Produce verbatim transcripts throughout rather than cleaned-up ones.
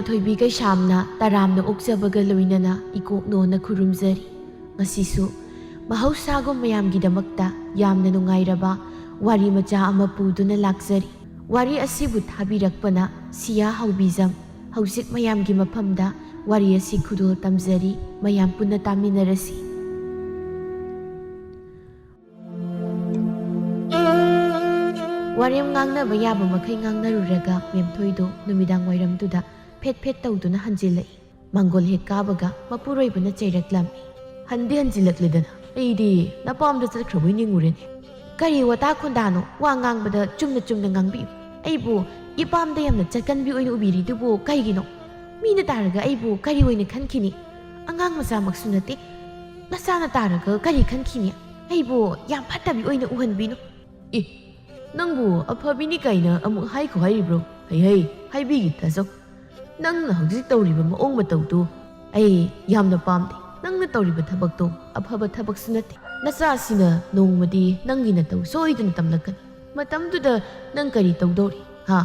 ꯊꯣꯏꯕꯤ ꯀꯩꯁꯥꯝꯅ ꯇꯔꯥꯝꯅ ꯑꯣꯛꯆꯕꯒ ꯂꯣꯏꯅꯅ ꯏꯀꯣꯛꯅꯣꯅ ꯈꯨꯔꯨꯝꯖꯔꯤ꯫ ꯉꯁꯤꯁꯨ ꯃꯍꯧꯁꯥꯒꯨꯝ ꯃꯌꯥꯝꯒꯤꯗꯃꯛꯇ ꯌꯥꯝꯅ ꯅꯨꯡꯉꯥꯏꯔꯕ ꯋꯥꯔꯤ ꯃꯆꯥ ꯑꯃ ꯄꯨꯗꯨꯅ ꯂꯥꯛꯆꯔꯤ꯫ ꯋꯥꯔꯤ ꯑꯁꯤꯕꯨ ꯊꯥꯕꯤꯔꯛꯄꯅ ꯁꯤꯌꯥ ꯍꯥꯎꯕꯤꯖꯝ꯫ ꯍꯧꯖꯤꯛ ꯃꯌꯥꯝꯒꯤ ꯃꯐꯝꯗ ꯋꯥꯔꯤ ꯑꯁꯤ ꯈꯨꯗꯣꯜ ꯇꯝꯖꯔꯤ꯫ ꯃꯌꯥꯝ ꯄꯨꯟꯅ ꯇꯥꯃꯤꯟꯅꯔꯁꯤ꯫ ꯋꯥꯔꯦꯝ ꯉꯥꯡꯅꯕ ꯌꯥꯕ ꯃꯈꯩ ꯉꯥꯡꯅꯔꯨꯔꯒ ꯃꯦꯝꯊꯣꯏꯗꯣ ꯅꯨꯃꯤꯗꯥꯡ ꯋꯥꯏꯔꯝꯗꯨꯗ ꯐꯦꯠ ꯐꯦꯠ ꯇꯧꯗꯨꯅ ꯍꯟꯖꯤꯜꯂꯛꯏ꯫ ꯃꯥꯡꯒꯣꯜ ꯍꯦꯛ ꯀꯥꯕꯒ ꯃꯄꯨꯔꯣꯏꯕꯅ ꯆꯩꯔꯛꯂꯝꯃꯤ꯫ "ꯍꯟꯗꯤ ꯍꯟꯖꯤꯜꯂꯛꯂꯦꯗꯅ, ꯑꯩꯗꯤ ꯅꯄꯥꯝꯗ ꯆꯠꯈ꯭ꯔꯕꯣꯏ ꯅꯤꯡꯉꯨꯔꯦꯅꯦ꯫ ꯀꯔꯤ ꯋꯥꯇꯥ ꯈꯣꯟꯗꯥꯅꯣ ꯋꯥ ꯉꯥꯡꯕꯗ? ꯆꯨꯝꯅ ꯆꯨꯝꯅ ꯉꯥꯡꯕꯤꯌꯨ꯫ ꯑꯩꯕꯨ ꯏꯄꯥꯝꯗ ꯌꯥꯝꯅ ꯆꯠꯀꯟꯕꯤ ꯑꯣꯏꯅ ꯎꯕꯤꯔꯤꯗꯨꯕꯨ ꯀꯩꯒꯤꯅꯣ? ꯃꯤꯅ ꯇꯥꯔꯒ ꯑꯩꯕꯨ ꯀꯔꯤ ꯑꯣꯏꯅ ꯈꯟꯈꯤꯅꯤ? ꯑꯉꯥꯡ ꯃꯆꯥꯃꯛꯁꯨ ꯅꯠꯇꯦ꯫ ꯅꯆꯥꯅ ꯇꯥꯔꯒ ꯀꯔꯤ ꯈꯟꯈꯤꯅꯤ? ꯑꯩꯕꯨ ꯌꯥꯝ ꯐꯠꯇꯕꯤ ꯑꯣꯏꯅ ꯎꯍꯟꯕꯤꯅꯨ꯫" "ꯑꯦ, ꯅꯪꯕꯨ ꯑꯐꯕꯤꯅꯤ ꯀꯥꯏꯅ ꯑꯃꯨꯛ ꯍꯥꯏꯈꯣ ꯍꯥꯏꯔꯤꯕ꯭ꯔꯣ? ꯍꯩ ꯍꯩ, ꯍꯥꯏꯕꯤꯒꯦ ꯇꯥꯖꯧ꯫ ꯅꯪꯅ ꯍꯧꯖꯤꯛ ꯇꯧꯔꯤꯕ ꯃꯑꯣꯡ ꯃꯇꯧꯗꯨ ꯑꯩ ꯌꯥꯝꯅ ꯄꯥꯝꯗꯦ꯫ ꯅꯪꯅ ꯇꯧꯔꯤꯕ ꯊꯕꯛꯇꯣ ꯑꯐꯕ ꯊꯕꯛꯁꯨ ꯅꯠꯇꯦ꯫ ꯅꯆꯥꯁꯤꯅ ꯅꯣꯡꯃꯗꯤ ꯅꯪꯒꯤ ꯅꯇꯧ ꯁꯣꯏꯗꯅ ꯇꯝꯂꯛꯀꯅꯤ꯫ ꯃꯇꯝꯗꯨꯗ ꯅꯪ ꯀꯔꯤ ꯇꯧꯗꯧꯔꯤ? ꯍꯥ?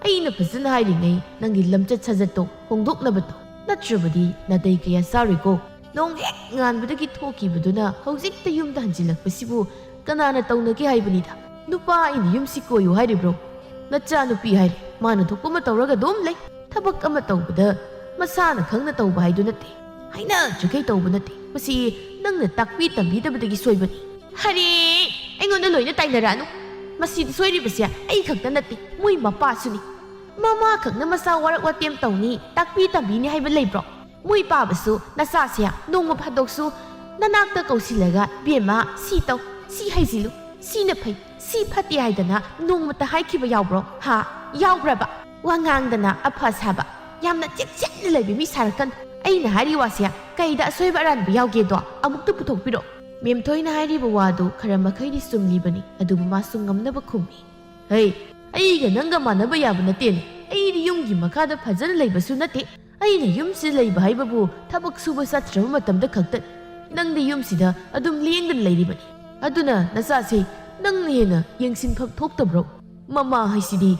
ꯑꯩꯅ ꯐꯖꯅ ꯍꯥꯏꯔꯤꯉꯩ ꯅꯪꯒꯤ ꯂꯝꯆꯠ ꯁꯥꯖꯠꯇꯣ ꯍꯣꯡꯗꯣꯛꯅꯕ ꯇꯧ꯫ ꯅꯠꯇ꯭ꯔꯕꯗꯤ ꯅꯥꯇꯩ ꯀꯌꯥ ꯆꯥꯔꯣꯏꯀꯣ꯫ ꯅꯣꯡ ꯍꯦꯛ ꯉꯥꯟꯕꯗꯒꯤ ꯊꯣꯛꯈꯤꯕꯗꯨꯅ ꯍꯧꯖꯤꯛꯇ ꯌꯨꯝꯗ ꯍꯟꯖꯤꯜꯂꯛꯄꯁꯤꯕꯨ ꯀꯅꯥꯅ ꯇꯧꯅꯒꯦ ꯍꯥꯏꯕꯅꯤꯗ? ꯅꯨꯄꯥ ꯑꯩꯅ ꯌꯨꯝꯁꯤ ꯀꯣꯏꯌꯨ ꯍꯥꯏꯔꯤꯕ꯭ꯔꯣ? ꯅꯆꯥꯅꯨꯄꯤ ꯍꯥꯏꯔꯦ, ꯃꯥꯅ ꯊꯣꯛꯄ ꯑꯃ ꯇꯧꯔꯒ ꯑꯗꯨꯝ ꯂꯩ꯫ ꯊꯕꯛ ꯑꯃ ꯇꯧꯕꯗ ꯃꯁꯥꯅ ꯈꯪꯅ ꯇꯧꯕ ꯍꯥꯏꯗꯨ ꯅꯠꯇꯦ, ꯍꯥꯏꯅ ꯆꯨꯈꯩ ꯇꯧꯕ ꯅꯠꯇꯦ꯫ ꯃꯁꯤ ꯅꯪꯅ ꯇꯥꯛꯄꯤ ꯇꯝꯕꯤꯗꯕꯗꯒꯤ ꯁꯣꯏꯕꯅꯤ꯫" "ꯍꯔꯦ, ꯑꯩꯉꯣꯟꯗ ꯂꯣꯏꯅ ꯇꯥꯏꯅꯔꯛꯑꯅꯨ꯫ ꯃꯁꯤꯗ ꯁꯣꯏꯔꯤꯕꯁꯦ ꯑꯩ ꯈꯛꯇ ꯅꯠꯇꯦ, ꯃꯣꯏ ꯃꯄꯥꯁꯨꯅꯤ꯫ ꯃꯃꯥ ꯈꯛꯅ ꯃꯆꯥ ꯋꯥꯔꯛ ꯋꯥꯇꯦꯝ ꯇꯧꯅꯤ, ꯇꯥꯛꯄꯤ ꯇꯝꯕꯤꯅꯤ ꯍꯥꯏꯕ ꯂꯩꯕ꯭ꯔꯣ? ꯃꯣꯏ ꯄꯥꯕꯁꯨ ꯅꯆꯥꯁꯦ ꯅꯣꯡꯃ ꯐꯥꯗꯣꯛꯁꯨ ꯅꯅꯥꯛꯇ ꯀꯧꯁꯤꯜꯂꯒ, 'ꯕꯦꯝꯃ, ꯁꯤ ꯇꯧ, ꯁꯤ ꯍꯩꯖꯤꯜꯂꯨ, ꯁꯤꯅ ꯐꯩ, ꯁꯤ ꯐꯠꯇꯦ' ꯍꯥꯏꯗꯅ ꯅꯣꯡꯃꯇ ꯍꯥꯏꯈꯤꯕ ꯌꯥꯎꯕ꯭ꯔꯣ? ꯍꯥ? ꯌꯥꯎꯕ꯭ꯔꯕ? ꯋꯥ ꯉꯥꯡꯗꯅ ꯑꯐ ꯁꯥꯕ, ꯌꯥꯝꯅ ꯆꯦꯛꯁꯤꯟꯅ ꯂꯩꯕ ꯃꯤ ꯁꯥꯔꯛꯀꯅꯨ꯫ ꯑꯩꯅ ꯍꯥꯏꯔꯤ ꯋꯥꯁꯦ ꯀꯩꯗ ꯑꯁꯣꯏꯕ ꯑꯔꯥꯟꯕ ꯌꯥꯎꯒꯦꯗꯣ ꯑꯃꯨꯛꯇ ꯄꯨꯊꯣꯛꯄꯤꯔꯛꯑꯣ꯫" ꯃꯦꯝꯊꯣꯏꯅ ꯍꯥꯏꯔꯤꯕ ꯋꯥꯗꯨ ꯈꯔ ꯃꯈꯩꯗꯤ ꯆꯨꯝꯂꯤꯕꯅꯤ, ꯑꯗꯨꯕꯨ ꯃꯥꯁꯨ ꯉꯝꯅꯕ ꯈꯨꯝꯃꯤ꯫ "ꯍꯩ, ꯑꯩꯒ ꯅꯪꯒ ꯃꯥꯟꯅꯕ ꯌꯥꯕ ꯅꯠꯇꯦꯅꯦ꯫ ꯑꯩꯗꯤ ꯌꯨꯝꯒꯤ ꯃꯈꯥꯗ ꯐꯖꯅ ꯂꯩꯕꯁꯨ ꯅꯠꯇꯦ꯫ ꯑꯩꯅ ꯌꯨꯝꯁꯤꯗ ꯂꯩꯕ ꯍꯥꯏꯕꯕꯨ ꯊꯕꯛ ꯁꯨꯕ ꯆꯠꯇ꯭ꯔꯕ ꯃꯇꯝꯗ ꯈꯛꯇꯅꯤ꯫ ꯅꯪꯗꯤ ꯌꯨꯝꯁꯤꯗ ꯑꯗꯨꯝ ꯂꯦꯡꯗꯅ ꯂꯩꯔꯤꯕꯅꯤ꯫ ꯑꯗꯨꯅ ꯅꯆꯥꯁꯦ ꯅꯪꯅ ꯍꯦꯟꯅ ꯌꯦꯡꯁꯤꯟꯐꯝ ꯊꯣꯛꯇꯕ꯭ꯔꯣ? ꯃꯃꯥ ꯍꯥꯏꯁꯤꯗꯤ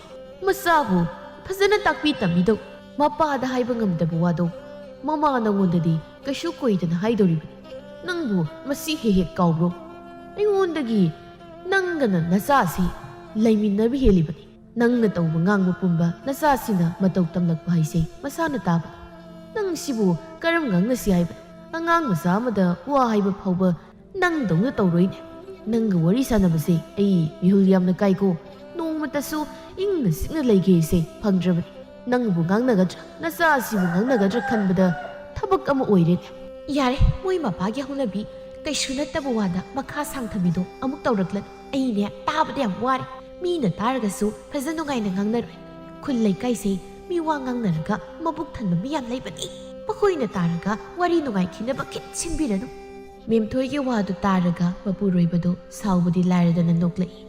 ꯃꯆꯥꯕꯨ ꯐꯖꯅ ꯇꯥꯛꯄꯤ ꯇꯝꯕꯤꯗꯧ꯫ ꯃꯄꯥꯗ ꯍꯥꯏꯕ ꯉꯝꯗꯕ ꯋꯥꯗꯣ ꯃꯃꯥ ꯅꯪꯉꯣꯟꯗꯗꯤ ꯀꯩꯁꯨ ꯀꯣꯏꯗꯅ ꯍꯥꯏꯗꯧꯔꯤꯕꯅꯤ꯫ ꯅꯪꯕꯨ ꯃꯁꯤ ꯍꯦꯛ ꯍꯦꯛ ꯀꯥꯎꯕ꯭ꯔꯣ? ꯑꯩꯉꯣꯟꯗꯒꯤ ꯅꯪꯒꯅ ꯅꯆꯥꯁꯤ ꯂꯩꯃꯤꯟꯅꯕ ꯍꯦꯜꯂꯤꯕꯅꯤ꯫ ꯅꯪꯅ ꯇꯧꯕ ꯉꯥꯡꯕ ꯄꯨꯝꯕ ꯅꯆꯥꯁꯤꯅ ꯃꯇꯧ ꯇꯝꯂꯛꯄ ꯍꯥꯏꯁꯦ ꯃꯁꯥꯅ ꯇꯥꯕꯅꯤ꯫ ꯅꯪ ꯁꯤꯕꯨ ꯀꯔꯝ ꯉꯥꯡꯅꯁꯤ ꯍꯥꯏꯕꯅꯣ? ꯑꯉꯥꯡ ꯃꯆꯥ ꯑꯃꯗ ꯋꯥ ꯍꯥꯏꯕ ꯐꯥꯎꯕ ꯅꯪꯗꯧꯅ ꯇꯧꯔꯣꯏꯅꯦ꯫ ꯅꯪꯒ ꯋꯥꯔꯤ ꯁꯥꯟꯅꯕꯁꯦ ꯑꯩ ꯃꯤꯍꯨꯜ ꯌꯥꯝꯅ ꯀꯥꯏꯀꯣ꯫ ꯅꯣꯡꯃꯇꯁꯨ ꯏꯪꯅ ꯆꯤꯛꯅ ꯂꯩꯒꯦꯁꯦ ꯐꯪꯗ꯭ꯔꯕꯅꯤ꯫ ꯅꯪꯕꯨ ꯉꯥꯡꯅꯒꯗ꯭ꯔꯥ, ꯅꯆꯥ ꯑꯁꯤꯕꯨ ꯉꯥꯡꯅꯒꯗ꯭ꯔꯥ ꯈꯟꯕꯗ ꯊꯕꯛ ꯑꯃ ꯑꯣꯏꯔꯦꯅꯦ꯫ ꯌꯥꯔꯦ, ꯃꯣꯏ ꯃꯄꯥꯒꯤ ꯍꯧꯅꯕꯤ ꯀꯩꯁꯨ ꯅꯠꯇꯕ ꯋꯥꯗ ꯃꯈꯥ ꯁꯥꯡꯊꯕꯤꯗꯣ ꯑꯃꯨꯛ ꯇꯧꯔꯛꯂꯅꯨ꯫ ꯑꯩꯅꯦ ꯇꯥꯕꯗ ꯌꯥꯝ ꯋꯥꯔꯦ꯫ ꯃꯤꯅ ꯇꯥꯔꯒꯁꯨ ꯐꯖ ꯅꯨꯡꯉꯥꯏꯅ ꯉꯥꯡꯅꯔꯣꯏ꯫ ꯈꯨꯜ ꯂꯩꯀꯥꯏꯁꯦ ꯃꯤ ꯋꯥ ꯉꯥꯡꯅꯔꯒ ꯃꯕꯨꯛ ꯊꯟꯕ ꯃꯤ ꯌꯥꯝ ꯂꯩꯕꯅꯤ꯫ ꯃꯈꯣꯏꯅ ꯇꯥꯔꯒ ꯋꯥꯔꯤ ꯅꯨꯡꯉꯥꯏꯈꯤꯅꯕ ꯈꯤꯠ ꯁꯤꯟꯕꯤꯔꯅꯨ꯫ ꯃꯦꯝꯊꯣꯏꯒꯤ ꯋꯥꯗꯨ ꯇꯥꯔꯒ ꯃꯄꯨꯔꯣꯏꯕꯗꯨ ꯁꯥꯎꯕꯗꯤ ꯂꯥꯏꯔꯗꯅ ꯅꯣꯛꯂꯛꯏ꯫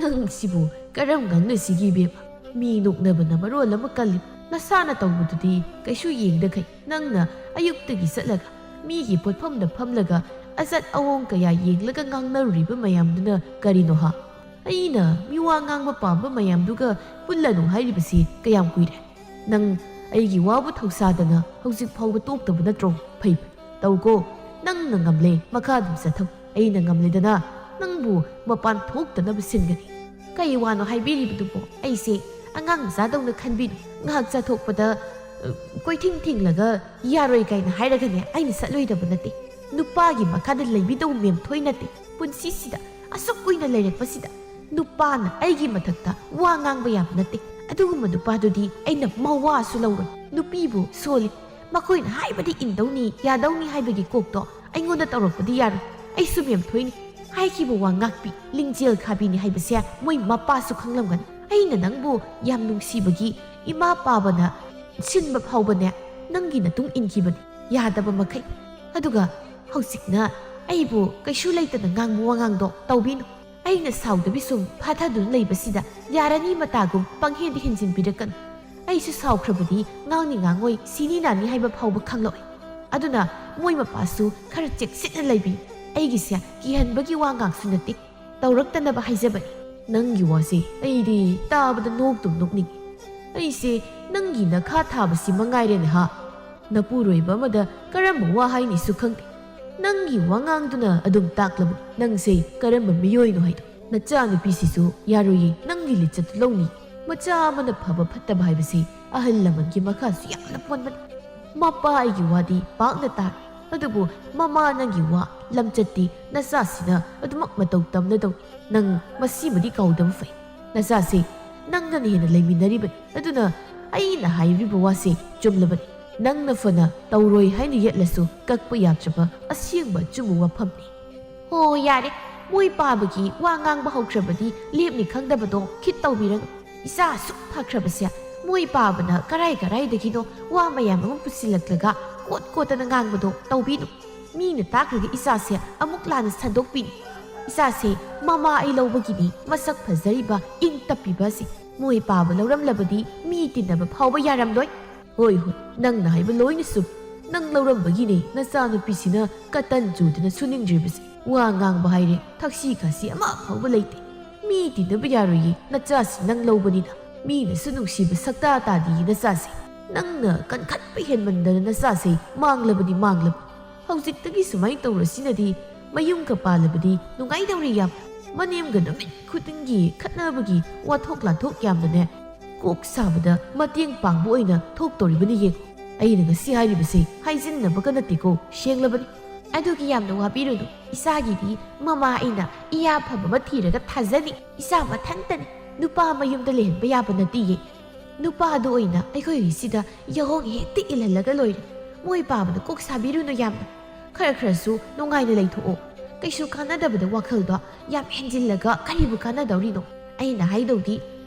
ꯅꯪ ꯁꯤꯕꯨ ꯀꯔꯝ ꯉꯥꯡꯅꯁꯤꯒꯦ ꯏꯕꯦꯝꯃ? ꯃꯤ ꯅꯣꯛꯅꯕꯅ ꯃꯔꯣꯜ ꯑꯃ ꯀꯜꯂꯤ꯫ ꯅꯁꯥꯅ ꯇꯧꯕꯗꯨꯗꯤ ꯀꯩꯁꯨ ꯌꯦꯡꯗꯈꯩ꯫ ꯅꯪꯅ ꯑꯌꯨꯛꯇꯒꯤ ꯆꯠꯂꯒ ꯃꯤꯒꯤ ꯄꯣꯠꯐꯝꯗ ꯐꯝꯂꯒ ꯑꯆꯠ ꯑꯋꯣꯡ ꯀꯌꯥ ꯌꯦꯡꯂꯒ ꯉꯥꯡꯅꯔꯨꯔꯤꯕ ꯃꯌꯥꯝꯗꯨꯅ ꯀꯔꯤꯅꯣ ꯍꯥ? ꯑꯩꯅ ꯃꯤꯋꯥ ꯉꯥꯡꯕ ꯄꯥꯝꯕ ꯃꯌꯥꯝꯗꯨꯒ ꯄꯨꯜꯂꯅꯨ ꯍꯥꯏꯔꯤꯕꯁꯤ ꯀꯌꯥꯝ ꯀꯨꯏꯔꯦ? ꯅꯪ ꯑꯩꯒꯤ ꯋꯥꯕꯨ ꯊꯧꯁꯥꯗꯅ ꯍꯧꯖꯤꯛ ꯐꯥꯎꯕ ꯇꯣꯛꯇꯕ ꯅꯠꯇ꯭ꯔꯣ? ꯐꯩ ꯐꯩ, ꯇꯧꯀꯣ꯫ ꯅꯪꯅ ꯉꯝꯂꯦ, ꯃꯈꯥ ꯑꯗꯨꯝ ꯆꯠꯊꯧ꯫ ꯑꯩꯅ ꯉꯝꯂꯦꯗꯅ, ꯅꯪꯕꯨ ꯃꯄꯥꯟ ꯊꯣꯛꯇꯅꯕ ꯁꯤꯟꯒꯅꯤ꯫ ꯀꯩ ꯋꯥꯅꯣ ꯍꯥꯏꯕꯤꯔꯤꯕꯗꯨꯕꯣ? ꯑꯩꯁꯦ ꯑꯉꯥꯡ ꯃꯆꯥꯗꯧꯅ ꯈꯟꯕꯤꯅꯨ꯫ ꯉꯥꯏꯍꯥꯛ ꯆꯠꯊꯣꯛꯄꯗ, ꯑ, ꯀꯣꯏꯊꯤꯡ ꯊꯤꯡꯂꯒ ꯌꯥꯔꯣꯏ ꯀꯥꯏꯅ ꯍꯥꯏꯔꯒꯅꯦ ꯑꯩꯅ ꯆꯠꯂꯣꯏꯗꯕ ꯅꯠꯇꯦ꯫ ꯅꯨꯄꯥꯒꯤ ꯃꯈꯥꯗ ꯂꯩꯕꯤꯗꯧ ꯃꯦꯝꯊꯣꯏ ꯅꯠꯇꯦ꯫ ꯄꯨꯟꯁꯤꯁꯤꯗ ꯑꯁꯨꯛ ꯀꯨꯏꯅ ꯂꯩꯔꯛꯄꯁꯤꯗ ꯅꯨꯄꯥꯅ ꯑꯩꯒꯤ ꯃꯊꯛꯇ ꯋꯥ ꯉꯥꯡꯕ ꯌꯥꯕ ꯅꯠꯇꯦ꯫ ꯑꯗꯨꯒꯨꯝꯕ ꯅꯨꯄꯥꯗꯨꯗꯤ ꯑꯩꯅ ꯃꯋꯥꯁꯨ ꯂꯧꯔꯣꯏ꯫ ꯅꯨꯄꯤꯕꯨ ꯁꯣꯜꯂꯤ, ꯃꯈꯣꯏꯅ ꯍꯥꯏꯕꯗꯤ ꯏꯟꯗꯧꯅꯤ, ꯌꯥꯗꯧꯅꯤ ꯍꯥꯏꯕꯒꯤ ꯀꯣꯛꯇꯣ ꯑꯩꯉꯣꯟꯗ ꯇꯧꯔꯛꯄꯗꯤ ꯌꯥꯔꯣꯏ꯫ ꯑꯩꯁꯨ ꯃꯦꯝꯊꯣꯏꯅꯤ꯫ ꯍꯥꯏꯈꯤꯕ ꯋꯥ ꯉꯥꯛꯄꯤ, ꯂꯤꯡꯖꯦꯜ ꯈꯥꯕꯤꯅꯤ ꯍꯥꯏꯕꯁꯦ ꯃꯣꯏ ꯃꯄꯥꯁꯨ ꯈꯪꯂꯝꯒꯅꯤ꯫ ꯑꯩꯅ ꯅꯪꯕꯨ ꯌꯥꯝ ꯅꯨꯡꯁꯤꯕꯒꯤ ꯏꯃꯥ ꯄꯥꯕꯅ ꯁꯤꯟꯕ ꯐꯥꯎꯕꯅꯦ ꯅꯪꯒꯤ ꯅꯇꯨꯡ ꯏꯟꯈꯤꯕꯅꯤ, ꯌꯥꯗꯕ ꯃꯈꯩ꯫ ꯑꯗꯨꯒ ꯍꯧꯖꯤꯛꯅ ꯑꯩꯕꯨ ꯀꯩꯁꯨ ꯂꯩꯇꯅ ꯉꯥꯡꯕ ꯋꯥꯉꯥꯡꯗꯣ ꯇꯧꯕꯤꯅꯨ꯫ ꯑꯩꯅ ꯁꯥꯎꯗꯕꯤ ꯁꯨꯝ ꯐꯥꯊꯗꯨꯅ ꯂꯩꯕꯁꯤꯗ ꯌꯥꯔꯅꯤ ꯃꯇꯥꯒꯨꯝ ꯄꯪꯍꯦꯟꯗ ꯍꯦꯟꯖꯤꯟꯕꯤꯔꯛꯀꯅꯨ꯫ ꯑꯩꯁꯨ ꯁꯥꯎꯈ꯭ꯔꯕꯗꯤ ꯉꯥꯡꯅꯤ ꯉꯥꯡꯉꯣꯏ, ꯁꯤꯅꯤ ꯅꯥꯅꯤ ꯍꯥꯏꯕ ꯐꯥꯎꯕ ꯈꯪꯂꯛꯑꯣꯏ꯫ ꯑꯗꯨꯅ ꯃꯣꯏ ꯃꯄꯥꯁꯨ ꯈꯔ ꯆꯦꯛꯁꯤꯟꯅ ꯂꯩꯕꯤꯌꯨ꯫ ꯑꯩꯒꯤꯁꯦ ꯀꯤꯍꯟꯕꯒꯤ ꯋꯥ ꯉꯥꯛꯁꯨ ꯅꯠꯇꯦ, ꯇꯧꯔꯛꯇꯅꯕ ꯍꯥꯏꯖꯕꯅꯤ꯫ ꯅꯪꯒꯤ ꯋꯥꯁꯤ ꯑꯩꯗꯤ ꯇꯥꯕꯗ ꯅꯣꯛꯇꯨꯝ ꯅꯣꯛꯅꯤꯡꯉꯤ꯫ ꯑꯩꯁꯦ ꯅꯪꯒꯤ ꯅꯈꯥ ꯊꯥꯕꯁꯤ ꯃꯉꯥꯏꯔꯦꯅꯦ ꯍꯥ? ꯅꯄꯨꯔꯣꯏꯕ ꯑꯃꯗ ꯀꯔꯝꯕ ꯋꯥ ꯍꯥꯏꯅꯤꯁꯨ ꯈꯪꯗꯦ꯫ ꯅꯪꯒꯤ ꯋꯥꯉꯥꯡꯗꯨꯅ ꯑꯗꯨꯝ ꯇꯥꯛꯂꯕꯅꯤ ꯅꯪꯁꯦ ꯀꯔꯝꯕ ꯃꯤꯑꯣꯏꯅꯣ ꯍꯥꯏꯗꯣ꯫ ꯅꯆꯥꯅꯨꯄꯤꯁꯤꯁꯨ ꯌꯥꯔꯣꯏꯌꯦ, ꯅꯪꯒꯤ ꯂꯤꯆꯠꯇꯨ ꯂꯧꯅꯤ꯫ ꯃꯆꯥ ꯑꯃꯅ ꯐꯕ ꯐꯠꯇꯕ ꯍꯥꯏꯕꯁꯤ ꯑꯍꯜ ꯂꯃꯟꯒꯤ ꯃꯈꯥꯁꯨ ꯌꯥꯝꯅ ꯄꯣꯟꯕꯅꯤ꯫ ꯃꯄꯥ ꯑꯩꯒꯤ ꯋꯥꯗꯤ ꯄꯥꯛꯅ ꯇꯥꯔꯣꯏ, ꯑꯗꯨꯕꯨ ꯃꯃꯥ ꯅꯪꯒꯤ ꯋꯥ ꯂꯝꯆꯠꯇꯤ ꯅꯆꯥꯁꯤꯅ ꯑꯗꯨꯃꯛ ꯃꯇꯧ ꯇꯝꯅꯗꯧꯅꯤ꯫ ꯅꯪ ꯃꯁꯤꯃꯗꯤ ꯀꯥꯎꯗꯕ ꯐꯩ꯫ ꯅꯆꯥꯁꯦ ꯅꯪꯒꯅ ꯍꯦꯟꯅ ꯂꯩꯃꯤꯟꯅꯔꯤꯕꯅꯤ, ꯑꯗꯨꯅ ꯑꯩꯅ ꯍꯥꯏꯔꯤꯕ ꯋꯥꯁꯦ ꯆꯨꯝꯂꯕꯅꯤ꯫ ꯅꯪꯅ ꯐꯅ ꯇꯧꯔꯣꯏ ꯍꯥꯏꯅ ꯌꯦꯠꯂꯁꯨ ꯀꯛꯄ ꯌꯥꯗ꯭ꯔꯕ ꯑꯁꯦꯡꯕ ꯑꯆꯨꯝꯕ ꯋꯥꯐꯝꯅꯤ꯫ ꯍꯣ ꯌꯥꯔꯦ, ꯃꯣꯏ ꯄꯥꯕꯒꯤ ꯋꯥ ꯉꯥꯡꯕ ꯍꯧꯈ꯭ꯔꯕꯗꯤ ꯂꯦꯞꯅꯤ ꯈꯪꯗꯕꯗꯣ ꯈꯤꯠ ꯇꯧꯕꯤꯔꯅꯨ꯫ ꯏꯆꯥ ꯑꯁꯨꯛ ꯐꯈ꯭ꯔꯕꯁꯦ ꯃꯣꯏ ꯄꯥꯕꯅ ꯀꯔꯥꯏ ꯀꯔꯥꯏꯗꯒꯤꯅꯣ ꯋꯥ ꯃꯌꯥꯝ ꯑꯃ ꯄꯨꯁꯤꯜꯂꯛꯂꯒ ꯀꯣꯠ ꯀꯣꯠꯇꯅ ꯉꯥꯡꯕꯗꯣ ꯇꯧꯕꯤꯅꯨ꯫ ꯃꯤꯅ ꯇꯥꯈ꯭ꯔꯒ ꯏꯆꯥꯁꯦ ꯑꯃꯨꯛ ꯂꯥꯟꯅ ꯁꯟꯗꯣꯛꯄꯤꯅꯤ꯫ ꯏꯆꯥꯁꯦ ꯃꯃꯥ ꯑꯩ ꯂꯧꯕꯒꯤꯅꯤ ꯃꯁꯛ ꯐꯖꯔꯤꯕ ꯏꯪ ꯇꯞꯄꯤꯕ ꯑꯁꯤ꯫ ꯃꯣꯏ ꯄꯥꯕ ꯂꯧꯔꯝꯂꯕꯗꯤ ꯃꯤ ꯇꯤꯟꯅꯕ ꯐꯥꯎꯕ ꯌꯥꯔꯝꯂꯣꯏ꯫ ꯍꯣꯏ ꯍꯣꯏ, ꯅꯪꯅ ꯍꯥꯏꯕ ꯂꯣꯏꯅ ꯆꯨꯝ꯫ ꯅꯪ ꯂꯧꯔꯝꯕꯒꯤꯅꯦ ꯅꯆꯥꯅꯨꯄꯤꯁꯤꯅ ꯀꯇꯟ ꯆꯨꯗꯅ ꯁꯨꯅꯤꯡꯗ꯭ꯔꯤꯕꯁꯦ꯫ ꯋꯥ ꯉꯥꯡꯕ ꯍꯥꯏꯔꯦ ꯊꯛꯁꯤ ꯈꯥꯁꯤ ꯑꯃ ꯐꯥꯎꯕ ꯂꯩꯇꯦ꯫ ꯃꯤ ꯇꯤꯟꯅꯕ ꯌꯥꯔꯣꯏꯌꯦ ꯅꯆꯥꯁꯤ ꯅꯪ ꯂꯧꯕꯅꯤꯅ꯫ ꯃꯤꯅꯁꯨ ꯅꯨꯡꯁꯤꯕ ꯁꯛꯇꯥ ꯇꯥꯗꯤꯌꯦ ꯅꯆꯥꯁꯦ꯫ ꯅꯪꯅ ꯀꯟꯈꯠꯄ ꯍꯦꯟꯃꯟꯗꯅ ꯅꯆꯥꯁꯦ ꯃꯥꯡꯂꯕꯅꯤ ꯃꯥꯡꯂꯕꯅꯤ꯫ ꯍꯧꯖꯤꯛꯇꯒꯤ ꯁꯨꯃꯥꯏꯅ ꯇꯧꯔꯁꯤꯅꯗꯤ ꯃꯌꯨꯝꯒ ꯄꯥꯜꯂꯕꯗꯤ ꯅꯨꯡꯉꯥꯏꯗꯧꯔꯤ ꯌꯥꯝ꯫ ꯃꯅꯦꯝꯒ ꯅꯨꯃꯤꯠ ꯈꯨꯗꯤꯡꯒꯤ ꯈꯠꯅꯕꯒꯤ ꯋꯥꯊꯣꯛ ꯂꯥꯊꯣꯛ ꯌꯥꯝꯅꯅꯦ꯫ ꯀꯣꯛ ꯁꯥꯕꯗ ꯃꯇꯦꯡ ꯄꯥꯡꯕ ꯑꯣꯏꯅ ꯊꯣꯛꯇꯧꯔꯤꯕꯅꯤ ꯌꯦꯡꯉꯨ꯫ ꯑꯩꯅ ꯉꯁꯤ ꯍꯥꯏꯔꯤꯕꯁꯦ ꯍꯥꯏꯖꯤꯟꯅꯕꯒ ꯅꯠꯇꯦꯀꯣ, ꯁꯦꯡꯂꯕꯅꯤ꯫ ꯑꯗꯨꯒꯤ ꯌꯥꯝꯅ ꯋꯥꯕꯤꯔꯨꯅꯨ, ꯏꯆꯥꯒꯤꯗꯤ ꯃꯃꯥ ꯑꯩꯅ ꯏꯌꯥ ꯐꯕ ꯑꯃ ꯊꯤꯔꯒ ꯊꯥꯖꯅꯤ꯫ ꯏꯆꯥ ꯃꯊꯟꯇꯅꯤ, ꯅꯨꯄꯥ ꯃꯌꯨꯝꯗ ꯂꯩꯍꯟꯕ ꯌꯥꯕ ꯅꯠꯇꯦꯌꯦ꯫ ꯅꯨꯄꯥꯗꯨ ꯑꯣꯏꯅ ꯑꯩꯈꯣꯏꯒꯤꯁꯤꯗ ꯌꯥꯍꯣꯡ ꯍꯦꯛꯇ ꯏꯜꯍꯜꯂꯒ ꯂꯣꯏꯔꯦ꯫ ꯃꯣꯏ ꯄꯥꯕꯅ ꯀꯣꯛ ꯁꯥꯕꯤꯔꯨꯅꯨ ꯌꯥꯝꯅ꯫ ꯈꯔ ꯈꯔꯁꯨ ꯅꯨꯡꯉꯥꯏꯅ ꯂꯩꯊꯣꯛꯑꯣ꯫ ꯀꯩꯁꯨ ꯀꯥꯟꯅꯗꯕꯗ ꯋꯥꯈꯜꯗꯣ ꯌꯥꯝ ꯍꯦꯟꯖꯤꯜꯂꯒ ꯀꯔꯤꯕꯨ ꯀꯥꯟꯅꯗꯧꯔꯤꯅꯣ? ꯑꯩꯅ ꯍꯥꯏꯗꯧꯗꯤ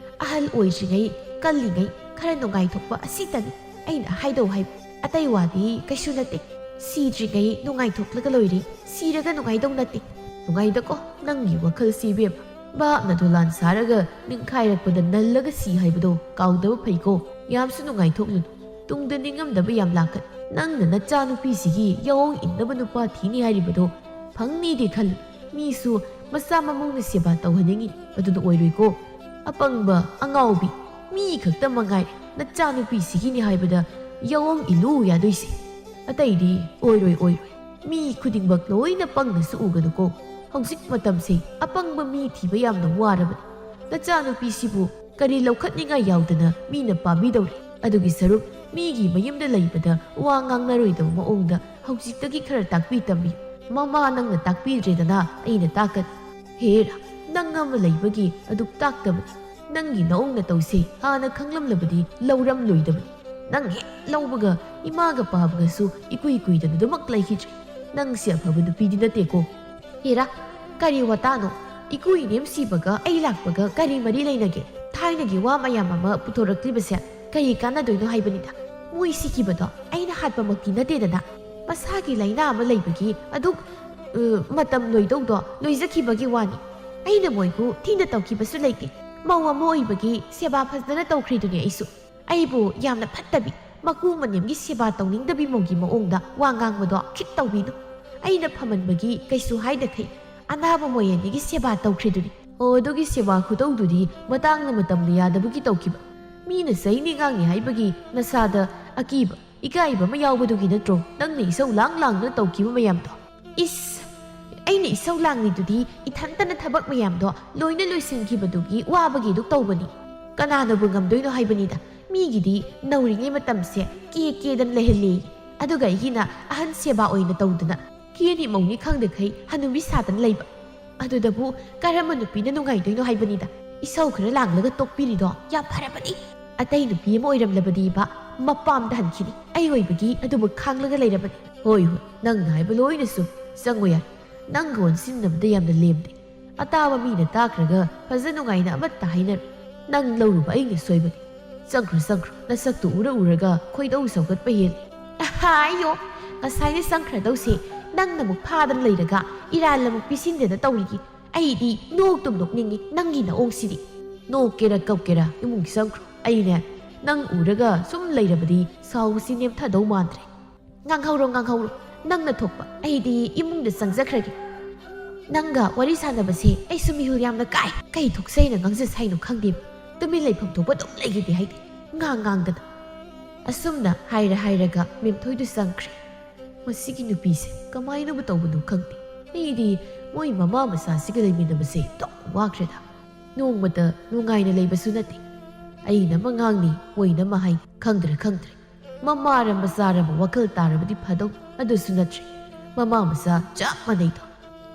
ꯑꯍꯜ ꯑꯣꯏꯗ꯭ꯔꯤꯉꯩ, ꯀꯜꯂꯤꯉꯩ ꯈꯔ ꯅꯨꯡꯉꯥꯏꯊꯣꯛꯄ ꯑꯁꯤꯇꯅꯤ ꯑꯩꯅ ꯍꯥꯏꯗꯧ ꯍꯥꯏꯕ꯫ ꯑꯇꯩ ꯋꯥꯗꯤ ꯀꯩꯁꯨ ꯅꯠꯇꯦ꯫ ꯁꯤꯗ꯭ꯔꯤꯉꯩ ꯅꯨꯡꯉꯥꯏꯊꯣꯛꯂꯒ ꯂꯣꯏꯔꯦ꯫ ꯁꯤꯔꯒ ꯅꯨꯡꯉꯥꯏꯗꯧ ꯅꯠꯇꯦ꯫ ꯅꯨꯡꯉꯥꯏꯗꯀꯣ, ꯅꯪꯒꯤ ꯋꯥꯈꯜꯁꯤ ꯏꯕꯦꯝꯃ꯫ ꯚꯥꯞꯅ ꯗꯣꯂꯥꯟ ꯁꯥꯔꯒ ꯅꯤꯡꯈꯥꯏꯔꯛꯄꯗ ꯅꯜꯂꯒ ꯁꯤ ꯍꯥꯏꯕꯗꯣ ꯀꯥꯎꯗꯕ ꯐꯩꯀꯣ꯫ ꯌꯥꯝꯁꯨ ꯅꯨꯡꯉꯥꯏꯊꯣꯛꯂꯨꯅꯨ꯫ ꯇꯨꯡꯗ ꯅꯤꯡꯉꯝꯗꯕ ꯌꯥꯝ ꯂꯥꯛꯀꯅꯤ꯫ ꯅꯪꯅ ꯅꯆꯥꯅꯨꯄꯤꯁꯤꯒꯤ ꯌꯥꯑꯣꯡ ꯏꯟꯅꯕ ꯅꯨꯄꯥ ꯊꯤꯅꯤ ꯍꯥꯏꯔꯤꯕꯗꯣ ꯐꯪꯅꯤꯗꯤ ꯈꯜꯂꯨ꯫ ꯃꯤꯁꯨ ꯃꯆꯥ ꯃꯃꯧꯅ ꯁꯦꯕꯥ ꯇꯧꯍꯟꯅꯤꯡꯉꯤ, ꯑꯗꯨꯅ ꯑꯣꯏꯔꯣꯏꯀꯣ꯫ ꯑꯄꯪꯕ, ꯑꯉꯥꯎꯕꯤ, ꯃꯤ ꯈꯛꯇ ꯃꯉꯥꯏ ꯅꯆꯥꯅꯨꯄꯤꯁꯤꯒꯤꯅꯤ ꯍꯥꯏꯕꯗ ꯌꯥꯑꯣꯡ ꯏꯜꯂꯨ ꯌꯥꯗꯣꯏꯁꯦ꯫ ꯑꯇꯩꯗꯤ ꯑꯣꯏꯔꯣꯏ ꯑꯣꯏꯔꯣꯏ꯫ ꯃꯤ ꯈꯨꯗꯤꯡꯃꯛ ꯂꯣꯏꯅ ꯄꯪꯅꯁꯨ ꯎꯒꯅꯨꯀꯣ꯫ ꯍꯧꯖꯤꯛ ꯃꯇꯝꯁꯦ ꯑꯄꯪꯕ ꯃꯤ ꯊꯤꯕ ꯌꯥꯝꯅ ꯋꯥꯔꯕꯅꯤ꯫ ꯅꯆꯥꯅꯨꯄꯤꯁꯤꯕꯨ ꯀꯔꯤ ꯂꯧꯈꯠꯅꯤꯡꯉꯥꯏ ꯌꯥꯎꯗꯅ ꯃꯤꯅ ꯄꯥꯝꯕꯤꯗꯧꯔꯤ? ꯑꯗꯨꯒꯤ ꯁꯔꯨꯛ ꯃꯤꯒꯤ ꯃꯌꯨꯝꯗ ꯂꯩꯕꯗ ꯋꯥ ꯉꯥꯡꯅꯔꯣꯏꯗꯕ ꯃꯑꯣꯡꯗ ꯍꯧꯖꯤꯛꯇꯒꯤ ꯈꯔ ꯇꯥꯛꯄꯤ ꯇꯝꯕꯤ꯫ ꯃꯃꯥ ꯅꯪꯅ ꯇꯥꯛꯄꯤꯗ꯭ꯔꯦꯗꯅ ꯑꯩꯅ ꯇꯥꯛꯀꯅꯤ꯫ ꯍꯦꯔꯥ, ꯅꯪ ꯑꯃ ꯂꯩꯕꯒꯤ ꯑꯗꯨꯛ ꯇꯥꯛꯇꯕꯅꯤ꯫ ꯅꯪꯒꯤ ꯅꯑꯣꯡ ꯅꯇꯧꯁꯦ ꯍꯥꯟꯅ ꯈꯪꯂꯝꯂꯕꯗꯤ ꯂꯧꯔꯝꯂꯣꯏꯗꯕꯅꯤ꯫ ꯅꯪ ꯍꯦꯛ ꯂꯧꯕꯒ ꯏꯃꯥꯒ ꯄꯥꯕꯒꯁꯨ ꯏꯀꯨꯏ ꯀꯨꯏꯗꯅ ꯑꯗꯨꯃꯛ ꯂꯩꯈꯤꯗ꯭ꯔꯦ꯫ ꯅꯪꯁꯦ ꯑꯐꯕ ꯅꯨꯄꯤꯗꯤ ꯅꯠꯇꯦꯀꯣ꯫ ꯍꯦꯔꯥ, ꯀꯔꯤ ꯋꯥꯇꯥꯅꯣ? ꯏꯀꯨꯏ ꯏꯅꯦꯝ ꯁꯤꯕꯒ ꯑꯩ ꯂꯥꯛꯄꯒ ꯀꯔꯤ ꯃꯔꯤ ꯂꯩꯅꯒꯦ? ꯊꯥꯏꯅꯒꯤ ꯋꯥ ꯃꯌꯥꯝ ꯑꯃ ꯄꯨꯊꯣꯔꯛꯂꯤꯕꯁꯦ ꯀꯔꯤ ꯀꯥꯟꯅꯗꯣꯏꯅꯣ ꯍꯥꯏꯕꯅꯤꯗ꯫ ꯃꯣꯏ ꯁꯤꯈꯤꯕꯗꯣ ꯑꯩꯅ ꯍꯥꯠꯄꯃꯛꯇꯤ ꯅꯠꯇꯦꯗꯅ꯫ ꯃꯁꯥꯒꯤ ꯂꯥꯏꯅꯥ ꯑꯃ ꯂꯩꯕꯒꯤ ꯑꯗꯨꯛ, ꯑ, ꯃꯇꯝ ꯂꯣꯏꯗꯧꯗꯣ ꯂꯣꯏꯖꯈꯤꯕꯒꯤ ꯋꯥꯅꯤ꯫ ꯑꯩꯅ ꯃꯣꯏꯕꯨ ꯊꯤꯅ ꯇꯧꯈꯤꯕꯁꯨ ꯂꯩꯇꯦ꯫ ꯃꯧ ꯑꯃ ꯑꯣꯏꯕꯒꯤ ꯁꯦꯕꯥ ꯐꯖꯅ ꯇꯧꯈ꯭ꯔꯤꯗꯨꯅꯤ ꯑꯩꯁꯨ꯫ ꯑꯩꯕꯨ ꯌꯥꯝꯅ ꯐꯠꯇꯕꯤ, ꯃꯀꯨ ꯃꯅꯦꯝꯒꯤ ꯁꯦꯕꯥ ꯇꯧꯅꯤꯡꯗꯕꯤ ꯃꯧꯒꯤ ꯃꯑꯣꯡꯗ ꯋꯥ ꯉꯥꯡꯕꯗꯣ ꯈꯤꯛ ꯇꯧꯕꯤꯅꯨ꯫ ꯑꯩꯅ ꯐꯃꯟꯕꯒꯤ ꯀꯩꯁꯨ ꯍꯥꯏꯗꯈꯩ ꯑꯅꯥꯕ ꯃꯣꯏ ꯑꯅꯤꯒꯤ ꯁꯦꯕꯥ ꯇꯧꯈ꯭ꯔꯤꯗꯨꯅꯤ꯫ ꯑꯣ, ꯑꯗꯨꯒꯤ ꯁꯦꯕꯥ ꯈꯨꯇꯧꯗꯨꯗꯤ ꯃꯇꯥꯡꯅ ꯃꯇꯝꯅ ꯌꯥꯗꯕꯒꯤ ꯇꯧꯈꯤꯕ꯫ ꯃꯤꯅ ꯆꯩꯅꯤ ꯉꯥꯡꯅꯤ ꯍꯥꯏꯕꯒꯤ ꯅꯁꯥꯗ ꯑꯀꯤꯕ, ꯏꯀꯥꯏꯕ ꯑꯃ ꯌꯥꯎꯕꯗꯨꯒꯤ ꯅꯠꯇ꯭ꯔꯣ ꯅꯪꯅ ꯏꯁꯧ ꯂꯥꯡ ꯂꯥꯡꯗꯨꯅ ꯇꯧꯈꯤꯕ ꯃꯌꯥꯝꯗꯣ? ꯏꯁ! ꯑꯩꯅ ꯏꯁꯧ ꯂꯥꯡꯂꯤꯗꯨꯗꯤ ꯏꯊꯟꯇꯅ ꯊꯕꯛ ꯃꯌꯥꯝꯗꯣ ꯂꯣꯏꯅ ꯂꯣꯏꯁꯤꯟꯈꯤꯕꯗꯨꯒꯤ ꯋꯥꯕꯒꯤ ꯑꯗꯨꯛ ꯇꯧꯕꯅꯤ꯫ ꯀꯅꯥꯅꯕꯨ ꯉꯝꯗꯣꯏꯅꯣ ꯍꯥꯏꯕꯅꯤꯗ꯫ ꯃꯤꯒꯤꯗꯤ ꯅꯧꯔꯤꯉꯩ ꯃꯇꯝꯁꯦ ꯀꯦ ꯀꯦꯗꯅ ꯂꯩꯍꯜꯂꯦ꯫ ꯑꯗꯨꯒ ꯑꯩꯒꯤꯅ ꯑꯍꯟ ꯁꯦꯕꯥ ꯑꯣꯏꯅ ꯇꯧꯗꯅ ꯀꯦꯅꯤ ꯃꯧꯅꯤ ꯈꯪꯗꯈꯩ ꯍꯅꯨꯕꯤ ꯁꯥꯗꯅ ꯂꯩꯕ꯫ ꯑꯗꯨꯗꯕꯨ ꯀꯔꯝꯕ ꯅꯨꯄꯤꯅ ꯅꯨꯡꯉꯥꯏꯗꯣꯏꯅꯣ ꯍꯥꯏꯕꯅꯤꯗ꯫ ꯏꯁꯧ ꯈꯔ ꯂꯥꯡꯂꯒ ꯇꯣꯛꯄꯤꯔꯤꯗꯣ ꯌꯥꯝ ꯐꯔꯕꯅꯤ꯫ ꯑꯇꯩ ꯅꯨꯄꯤ ꯑꯃ ꯑꯣꯏꯔꯝꯂꯕꯗꯤꯕ ꯃꯄꯥꯝꯗ ꯍꯟꯈꯤꯅꯤ꯫ ꯑꯩ ꯑꯣꯏꯕꯒꯤ ꯑꯗꯨꯕꯨ ꯈꯥꯡꯂꯒ ꯂꯩꯔꯕꯅꯤ꯫ ꯍꯣꯏ, ꯍꯣꯏ, ꯅꯪꯅ ꯍꯥꯏꯕ ꯂꯣꯏꯅ ꯆꯨꯝ꯫ ꯆꯪꯉꯣ ꯌꯥꯔꯦ꯫ ꯅꯪꯒ ꯑꯣꯟꯁꯤꯟꯅꯕꯗ ꯌꯥꯝꯅ ꯂꯦꯝꯗꯦ꯫ ꯑꯇꯥꯕ ꯃꯤꯅ ꯇꯥꯈ꯭ꯔꯒ ꯐꯖ ꯅꯨꯡꯉꯥꯏꯅ ꯑꯃꯠꯇ ꯍꯥꯏꯅꯔꯣꯏ꯫ ꯅꯪ ꯂꯧꯔꯨꯕ ꯑꯩꯅ ꯁꯣꯏꯕꯅꯤ꯫ ꯆꯪꯈ꯭ꯔꯣ, ꯆꯪꯈ꯭ꯔꯣ꯫ ꯅꯁꯛꯇꯨ ꯎꯔ ꯎꯔꯒ ꯈꯣꯏꯗꯧ ꯁꯧꯒꯠꯄ ꯍꯦꯜꯂꯤ꯫ ꯑꯍꯥꯌꯣ! ꯉꯁꯥꯏꯅ ꯆꯪꯈ꯭ꯔꯗꯧꯁꯦ ꯅꯪꯅ ꯑꯃꯨꯛ ꯐꯥꯗꯅ ꯂꯩꯔꯒ ꯏꯔꯥꯜ ꯑꯃꯨꯛ ꯄꯤꯁꯤꯟꯗꯅ ꯇꯧꯔꯤꯒꯤ꯫ ꯑꯩꯗꯤ ꯅꯣꯛꯇꯨꯝ ꯅꯣꯛꯅꯤꯡꯉꯤ ꯅꯪꯒꯤ ꯅꯑꯣꯡꯁꯤꯗꯤ꯫ ꯅꯣꯛꯀꯦꯔꯥ ꯀꯞꯀꯦꯔꯥ ꯏꯃꯨꯡ ꯆꯪꯈ꯭ꯔꯣ꯫ ꯑꯩꯅꯦ, ꯅꯪ ꯎꯔꯒ ꯁꯨꯝ ꯂꯩꯔꯕꯗꯤ ꯁꯥꯎꯕꯁꯤ ꯅꯦꯝꯊꯗꯧ ꯃꯥꯟꯗ꯭ꯔꯦ꯫ ꯉꯥꯡꯍꯧꯔꯣ, ꯉꯥꯡꯍꯧꯔꯣ꯫ ꯅꯪꯅ ꯊꯣꯛꯄ꯫ ꯑꯩꯗꯤ ꯏꯃꯨꯡꯗ ꯆꯪꯖꯈ꯭ꯔꯒꯦ꯫ ꯅꯪꯒ ꯋꯥꯔꯤ ꯁꯥꯟꯅꯕꯁꯦ ꯑꯩꯁꯨ ꯃꯤꯍꯨꯜ ꯌꯥꯝꯅ ꯀꯥꯏ꯫ ꯀꯩ ꯊꯣꯛꯆꯩꯅ ꯉꯥꯡꯖꯁꯦ ꯍꯥꯏꯅꯣ ꯈꯪꯗꯦꯕ꯫ ꯇꯨꯃꯤꯟ ꯂꯩꯐꯝ ꯊꯣꯛꯄ ꯑꯗꯨꯝ ꯂꯩꯈꯤꯗꯦ ꯍꯥꯏꯗꯤ, ꯉꯥꯡ ꯉꯥꯡꯗꯅ꯫ ꯑꯁꯨꯝꯅ ꯍꯥꯏꯔ ꯍꯥꯏꯔꯒ ꯃꯦꯝꯊꯣꯏꯗꯨ ꯆꯪꯈ꯭ꯔꯦ꯫ ꯃꯁꯤꯒꯤ ꯅꯨꯄꯤꯁꯦ ꯀꯃꯥꯏꯅꯕꯨ ꯇꯧꯕꯅꯣ ꯈꯪꯗꯦ꯫ ꯑꯩꯗꯤ ꯃꯣꯏ ꯃꯃꯥ ꯃꯆꯥꯁꯤꯒ ꯂꯩꯃꯤꯟꯅꯕꯁꯦ ꯌꯥꯝ ꯋꯥꯈ꯭ꯔꯦꯗ꯫ ꯅꯣꯡꯃꯇ ꯅꯨꯡꯉꯥꯏꯅ ꯂꯩꯕꯁꯨ ꯅꯠꯇꯦ꯫ ꯑꯩꯅ ꯑꯃ ꯉꯥꯡꯅꯤ, ꯃꯣꯏꯅ ꯑꯃ ꯍꯥꯏ, ꯈꯪꯗ꯭ꯔꯦ ꯈꯪꯗ꯭ꯔꯦ꯫ ꯃꯃꯥꯔ ꯃꯆꯥꯔ ꯑꯃ ꯋꯥꯈꯜ ꯇꯥꯔꯕꯗꯤ ꯐꯗꯧ, ꯑꯗꯨꯁꯨ ꯅꯠꯇ꯭ꯔꯦ꯫ ꯃꯃꯥ ꯃꯆꯥ ꯆꯞ ꯃꯥꯟꯅꯩꯗꯣ꯫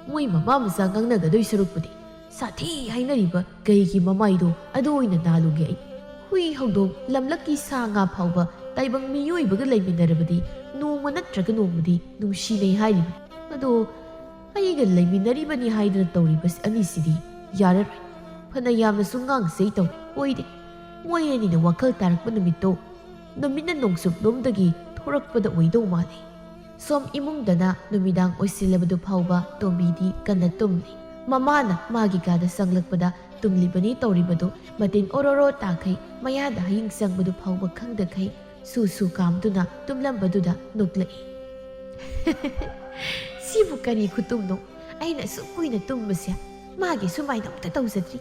ꯃꯣꯏ ꯃꯃꯥ ꯃꯆꯥ ꯉꯥꯡꯅꯒꯗꯣꯏ ꯁꯔꯨꯛꯄꯨꯗꯤ ꯁꯥꯊꯤ ꯍꯥꯏꯅꯔꯤꯕ ꯒꯩꯒꯤ ꯃꯃꯥꯏꯗꯣ ꯑꯗꯨ ꯑꯣꯏꯅ ꯅꯥꯜꯂꯨꯒꯦ ꯑꯩ꯫ ꯍꯨꯏ ꯍꯧꯗꯣꯡ ꯂꯝꯂꯛꯀꯤ ꯁꯥ ꯉꯥ ꯐꯥꯎꯕ ꯇꯥꯏꯕꯪ ꯃꯤꯑꯣꯏꯕꯒ ꯂꯩꯃꯤꯟꯅꯔꯕꯗꯤ ꯅꯣꯡꯃ ꯅꯠꯇ꯭ꯔꯒ ꯅꯣꯡꯃꯗꯤ ꯅꯨꯡꯁꯤꯅꯩ ꯍꯥꯏꯔꯤꯕꯅꯤ꯫ ꯑꯗꯣ ꯑꯩꯒ ꯂꯩꯃꯤꯟꯅꯔꯤꯕꯅꯤ ꯍꯥꯏꯗꯨꯅ ꯇꯧꯔꯤꯕ ꯑꯅꯤꯁꯤꯗꯤ ꯌꯥꯔꯔꯣꯏ꯫ ꯐꯅ ꯌꯥꯝꯅꯁꯨ ꯉꯥꯡꯁꯩ ꯇꯧꯏ꯫ ꯑꯣꯏꯗꯦ꯫ ꯃꯣꯏ ꯑꯅꯤꯅ ꯋꯥꯈꯜ ꯇꯥꯔꯛꯄ ꯅꯨꯃꯤꯠꯇꯣ ꯅꯨꯃꯤꯠꯅ ꯅꯣꯡꯆꯨꯞꯂꯣꯝꯗꯒꯤ ꯊꯣꯔꯛꯄꯗ ꯑꯣꯏꯗꯧ ꯃꯥꯜꯂꯤ꯫ ꯁꯣꯝ ꯏꯃꯨꯡꯗꯅ ꯅꯨꯃꯤꯗꯥꯡ ꯑꯣꯏꯁꯤꯜꯂꯕꯗꯨ ꯐꯥꯎꯕ ꯇꯣꯝꯕꯤꯗꯤ ꯀꯟꯅ ꯇꯨꯝꯂꯤ꯫ ꯃꯃꯥꯅ ꯃꯥꯒꯤ ꯀꯥꯗ ꯆꯪꯂꯛꯄꯗ ꯇꯨꯝꯂꯤꯕꯅꯤ ꯇꯧꯔꯤꯕꯗꯨ ꯃꯇꯤꯟ ꯑꯣꯔꯣꯔꯣ ꯇꯥꯈꯩ ꯃꯌꯥꯗ ꯍꯌꯤꯡ ꯆꯪꯕꯗꯨ ꯐꯥꯎꯕ ꯈꯪꯗꯈꯩ ꯁꯨ ꯁꯨ ꯀꯥꯝꯗꯨꯅ ꯇꯨꯝꯂꯝꯕꯗꯨꯗ ꯅꯣꯛꯂꯛꯏ꯫ "ꯁꯤꯕꯨ ꯀꯔꯤ ꯈꯨꯇꯨꯝꯅꯣ? ꯑꯩꯅ ꯑꯁꯨꯛ ꯀꯨꯏꯅ ꯇꯨꯝꯕꯁꯦ ꯃꯥꯒꯤ ꯁꯨꯃꯥꯏꯅ ꯑꯝꯇ ꯇꯧꯖꯗ꯭ꯔꯤ꯫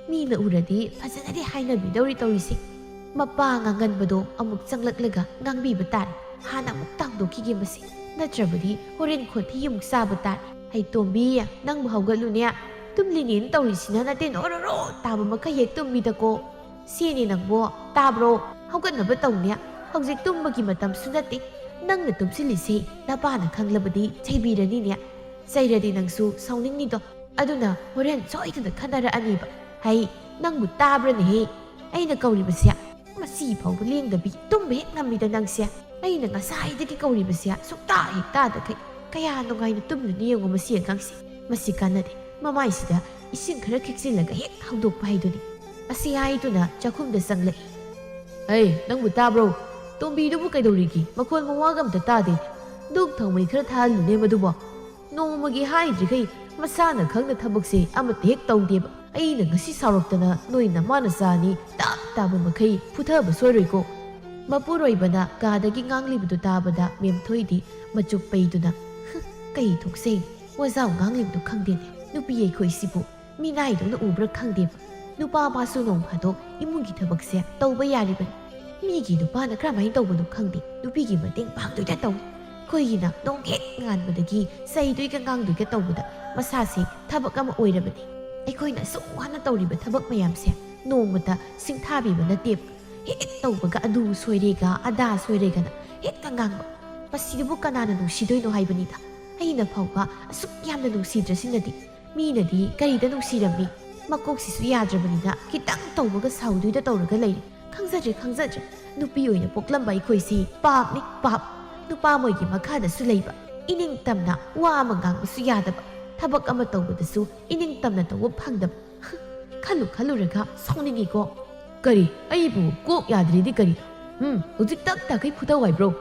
ꯃꯤꯅ ꯎꯔꯗꯤ ꯐꯖꯅꯗꯤ ꯍꯥꯏꯅꯕꯤꯗꯧꯔꯤ ꯇꯧꯔꯤꯁꯦ꯫ ꯃꯄꯥ ꯉꯥꯡꯒꯟꯕꯗꯣ ꯑꯃꯨꯛ ꯆꯪꯂꯛꯂꯒ ꯉꯥꯡꯕꯤꯕ ꯇꯥꯔꯦ꯫ ꯍꯥꯟꯅ ꯑꯃꯨꯛ ꯇꯥꯡꯗꯣꯛꯈꯤꯒꯦ ꯃꯁꯤ꯫ ꯅꯠꯇ꯭ꯔꯕꯗꯤ ꯍꯣꯔꯦꯟ ꯈꯣꯟꯊꯤ ꯑꯃꯨꯛ ꯆꯥꯕ ꯇꯥꯔꯦ꯫ ꯍꯩ ꯇꯣꯝꯕꯤ, ꯅꯪꯕꯨ ꯍꯧꯒꯠꯂꯨꯅꯦ꯫ ꯇꯨꯝꯂꯤꯅꯦꯅ ꯇꯧꯔꯤꯁꯤꯅ ꯅꯇꯦꯟ ꯑꯣꯔꯣꯔꯣ ꯇꯥꯕ ꯃꯈꯩ ꯍꯦꯛ ꯇꯨꯝꯃꯤꯗꯀꯣ꯫ ꯁꯤꯅꯤ ꯅꯪꯕꯣ, ꯇꯥꯕ꯭ꯔꯣ? ꯍꯧꯒꯠꯅꯕ ꯇꯧꯅꯦ꯫ ꯍꯧꯖꯤꯛ ꯇꯨꯝꯕꯒꯤ ꯃꯇꯝꯁꯨ ꯅꯠꯇꯦ꯫ ꯅꯪꯅ ꯇꯨꯝꯁꯤꯜꯂꯤꯁꯦ ꯅꯄꯥꯅ ꯈꯪꯂꯕꯗꯤ ꯆꯩꯕꯤꯔꯅꯤꯅꯦ꯫ ꯆꯩꯔꯗꯤ ꯅꯪꯁꯨ ꯁꯥꯎꯅꯤꯡꯅꯤꯗꯣ꯫ ꯑꯗꯨꯅ ꯍꯣꯔꯦꯟ ꯁꯣꯏꯗꯅ ꯈꯠꯅꯔꯛꯑꯅꯤꯕ꯫ ꯍꯩ, ꯅꯪꯕꯨ ꯇꯥꯕ꯭ꯔꯅꯦꯍꯦ? ꯑꯩꯅ ꯀꯧꯔꯤꯕꯁꯦ꯫ ꯃꯁꯤ ꯐꯥꯎꯕ ꯂꯦꯡꯗꯕꯤ ꯇꯨꯝꯕ ꯍꯦꯛ ꯉꯝꯃꯤꯗ ꯅꯪꯁꯦ꯫ ꯑꯩꯅ ꯉꯁꯥꯏꯗꯒꯤ ꯀꯧꯔꯤꯕꯁꯦ ꯁꯨꯛꯇꯥ ꯍꯦꯛ ꯇꯥꯗꯈꯩ꯫ ꯀꯌꯥ ꯅꯨꯡꯉꯥꯏꯅ ꯇꯨꯝꯂꯨꯅꯤ ꯌꯦꯡꯉꯨ ꯃꯁꯤ ꯑꯉꯥꯡꯁꯦ꯫ ꯃꯁꯤ ꯀꯥꯟꯅꯗꯦ꯫ ꯃꯃꯥꯏꯁꯤꯗ ꯏꯁꯤꯡ ꯈꯔ ꯈꯤꯛꯆꯤꯜꯂꯒ ꯍꯦꯛ ꯍꯧꯗꯣꯛꯄ ꯍꯥꯏꯗꯨꯅꯤ꯫ ꯑꯁꯤ ꯍꯥꯏꯗꯨꯅ ꯆꯥꯛꯈꯨꯝꯗ ꯆꯪꯂꯛꯏ꯫ "ꯑꯩ, ꯅꯪꯕꯨ ꯇꯥꯕ꯭ꯔꯣ? ꯇꯣꯝꯕꯤꯗꯨꯕꯨ ꯀꯩꯗꯧꯔꯤꯒꯦ? ꯃꯈꯣꯟ ꯃꯋꯥꯒ ꯑꯝꯇ ꯇꯥꯗꯦ꯫ ꯗꯨꯛ ꯊꯥꯎꯃꯩ ꯈꯔ ꯊꯥꯍꯜꯂꯨꯅꯦ ꯃꯗꯨꯕꯣ꯫ ꯅꯣꯡꯃꯒꯤ ꯍꯥꯏꯗ꯭ꯔꯤꯈꯩ ꯃꯁꯥꯅ ꯈꯪꯅ ꯊꯕꯛꯁꯦ ꯑꯃꯠꯇ ꯍꯦꯛ ꯇꯧꯗꯦꯕ꯫ ꯑꯩꯅ ꯉꯁꯤ ꯁꯥꯎꯔꯛꯇꯅ ꯅꯣꯏ ꯅꯃꯥ ꯅꯆꯥ ꯑꯅꯤ ꯇꯥꯞ ꯇꯥꯕ ꯃꯈꯩ ꯐꯨꯊꯕ ꯁꯣꯏꯔꯣꯏꯀꯣ꯫" ꯃꯄꯨꯔꯣꯏꯕꯅ ꯀꯥꯗꯒꯤ ꯉꯥꯡꯂꯤꯕꯗꯨ ꯇꯥꯕꯗ ꯃꯦꯝꯊꯣꯏꯗꯤ ꯃꯆꯨꯞ ꯄꯩꯗꯨꯅ, "ꯍꯨꯝ, ꯀꯩ ꯊꯣꯛꯆꯩ? ꯋꯥꯖꯥꯎ ꯉꯥꯡꯂꯤꯕꯗꯨ ꯈꯪꯗꯦꯅꯦ꯫ ꯅꯨꯄꯤ ꯑꯩꯈꯣꯏꯁꯤꯕꯨ ꯃꯤꯅꯥꯏꯗꯧꯅ ꯎꯕ꯭ꯔꯥ ꯈꯪꯗꯦꯕ꯫ ꯅꯨꯄꯥ ꯃꯥꯁꯨ ꯅꯣꯡ ꯐꯥꯗꯣꯛ ꯏꯃꯨꯡꯒꯤ ꯊꯕꯛꯁꯦ ꯇꯧꯕ ꯌꯥꯔꯤꯕꯅꯤ꯫ ꯃꯤꯒꯤ ꯅꯨꯄꯥꯅ ꯀꯔꯝꯍꯥꯏꯅ ꯇꯧꯕꯅꯣ ꯈꯪꯗꯦ, ꯅꯨꯄꯤꯒꯤ ꯃꯇꯦꯡ ꯄꯥꯡꯗꯣꯏꯗ ꯇꯧꯏ꯫ ꯑꯩꯈꯣꯏꯒꯤꯅ ꯅꯣꯡ ꯍꯦꯛ ꯉꯥꯟꯕꯗꯒꯤ ꯆꯩꯗꯣꯏꯒ ꯉꯥꯡꯗꯣꯏꯒ ꯇꯧꯕꯗ ꯃꯁꯥꯁꯦ ꯊꯕꯛ ꯑꯃ ꯑꯣꯏꯔꯕꯅꯤ꯫ ꯑꯩꯈꯣꯏꯅ ꯑꯁꯨꯛ ꯋꯥꯅ ꯇꯧꯔꯤꯕ ꯊꯕꯛ ꯃꯌꯥꯝꯁꯦ ꯅꯣꯡꯃꯇ ꯁꯤꯡꯊꯥꯕꯤꯕ ꯅꯠꯇꯦꯕ꯫ ꯍꯦꯛ ꯇꯧꯕꯒ ꯑꯗꯨ ꯁꯣꯏꯔꯦꯒ ꯑꯗꯥ ꯁꯣꯏꯔꯦꯒꯅ ꯍꯦꯛꯇ ꯉꯥꯡꯕ꯫ ꯃꯁꯤꯗꯕꯨ ꯀꯅꯥꯅ ꯅꯨꯡꯁꯤꯗꯣꯏꯅꯣ ꯍꯥꯏꯕꯅꯤꯗ꯫ ꯑꯩꯅ ꯐꯥꯎꯕ ꯑꯁꯨꯛ ꯌꯥꯝꯅ ꯅꯨꯡꯁꯤꯗ꯭ꯔꯁꯤꯅꯗꯤ ꯃꯤꯅꯗꯤ ꯀꯔꯤꯗ ꯅꯨꯡꯁꯤꯔꯝꯃꯤ? ꯃꯀꯣꯛꯁꯤꯁꯨ ꯌꯥꯗ꯭ꯔꯕꯅꯤꯅ ꯈꯤꯇꯪ ꯇꯧꯕꯒ ꯁꯥꯎꯗꯣꯏꯗ ꯇꯧꯔꯒ ꯂꯩꯔꯦ꯫ ꯈꯪꯖꯗ꯭ꯔꯦ, ꯈꯪꯖꯗ꯭ꯔꯦ꯫ ꯅꯨꯄꯤ ꯑꯣꯏꯅ ꯄꯣꯛꯂꯝꯕ ꯑꯩꯈꯣꯏꯁꯤ ꯄꯥꯞꯅꯤ, ꯄꯥꯞ꯫ ꯅꯨꯄꯥ ꯃꯣꯏꯒꯤ ꯃꯈꯥꯗꯁꯨ ꯂꯩꯕ, ꯏꯅꯤꯡ ꯇꯝꯅ ꯋꯥ ꯑꯃ ꯉꯥꯡꯕꯁꯨ ꯌꯥꯗꯕ, ꯊꯕꯛ ꯑꯃ ꯇꯧꯕꯗꯁꯨ ꯏꯅꯤꯡ ꯇꯝꯅ ꯇꯧꯕ ꯐꯪꯗꯕ꯫ ꯈꯜꯂꯨ ꯈꯜꯂꯨꯔꯒ ꯁꯥꯎꯅꯤꯡꯉꯤꯀꯣ꯫ ꯀꯔꯤ? ꯑꯩꯕꯨ ꯀꯣꯛ ꯌꯥꯗ꯭ꯔꯤꯗꯤ ꯀꯔꯤ? ꯎꯝ, ꯍꯧꯖꯤꯛ ꯇꯛ ꯇꯥꯈꯩ ꯐꯨꯗꯧ ꯍꯥꯏꯕ꯭ꯔꯣ?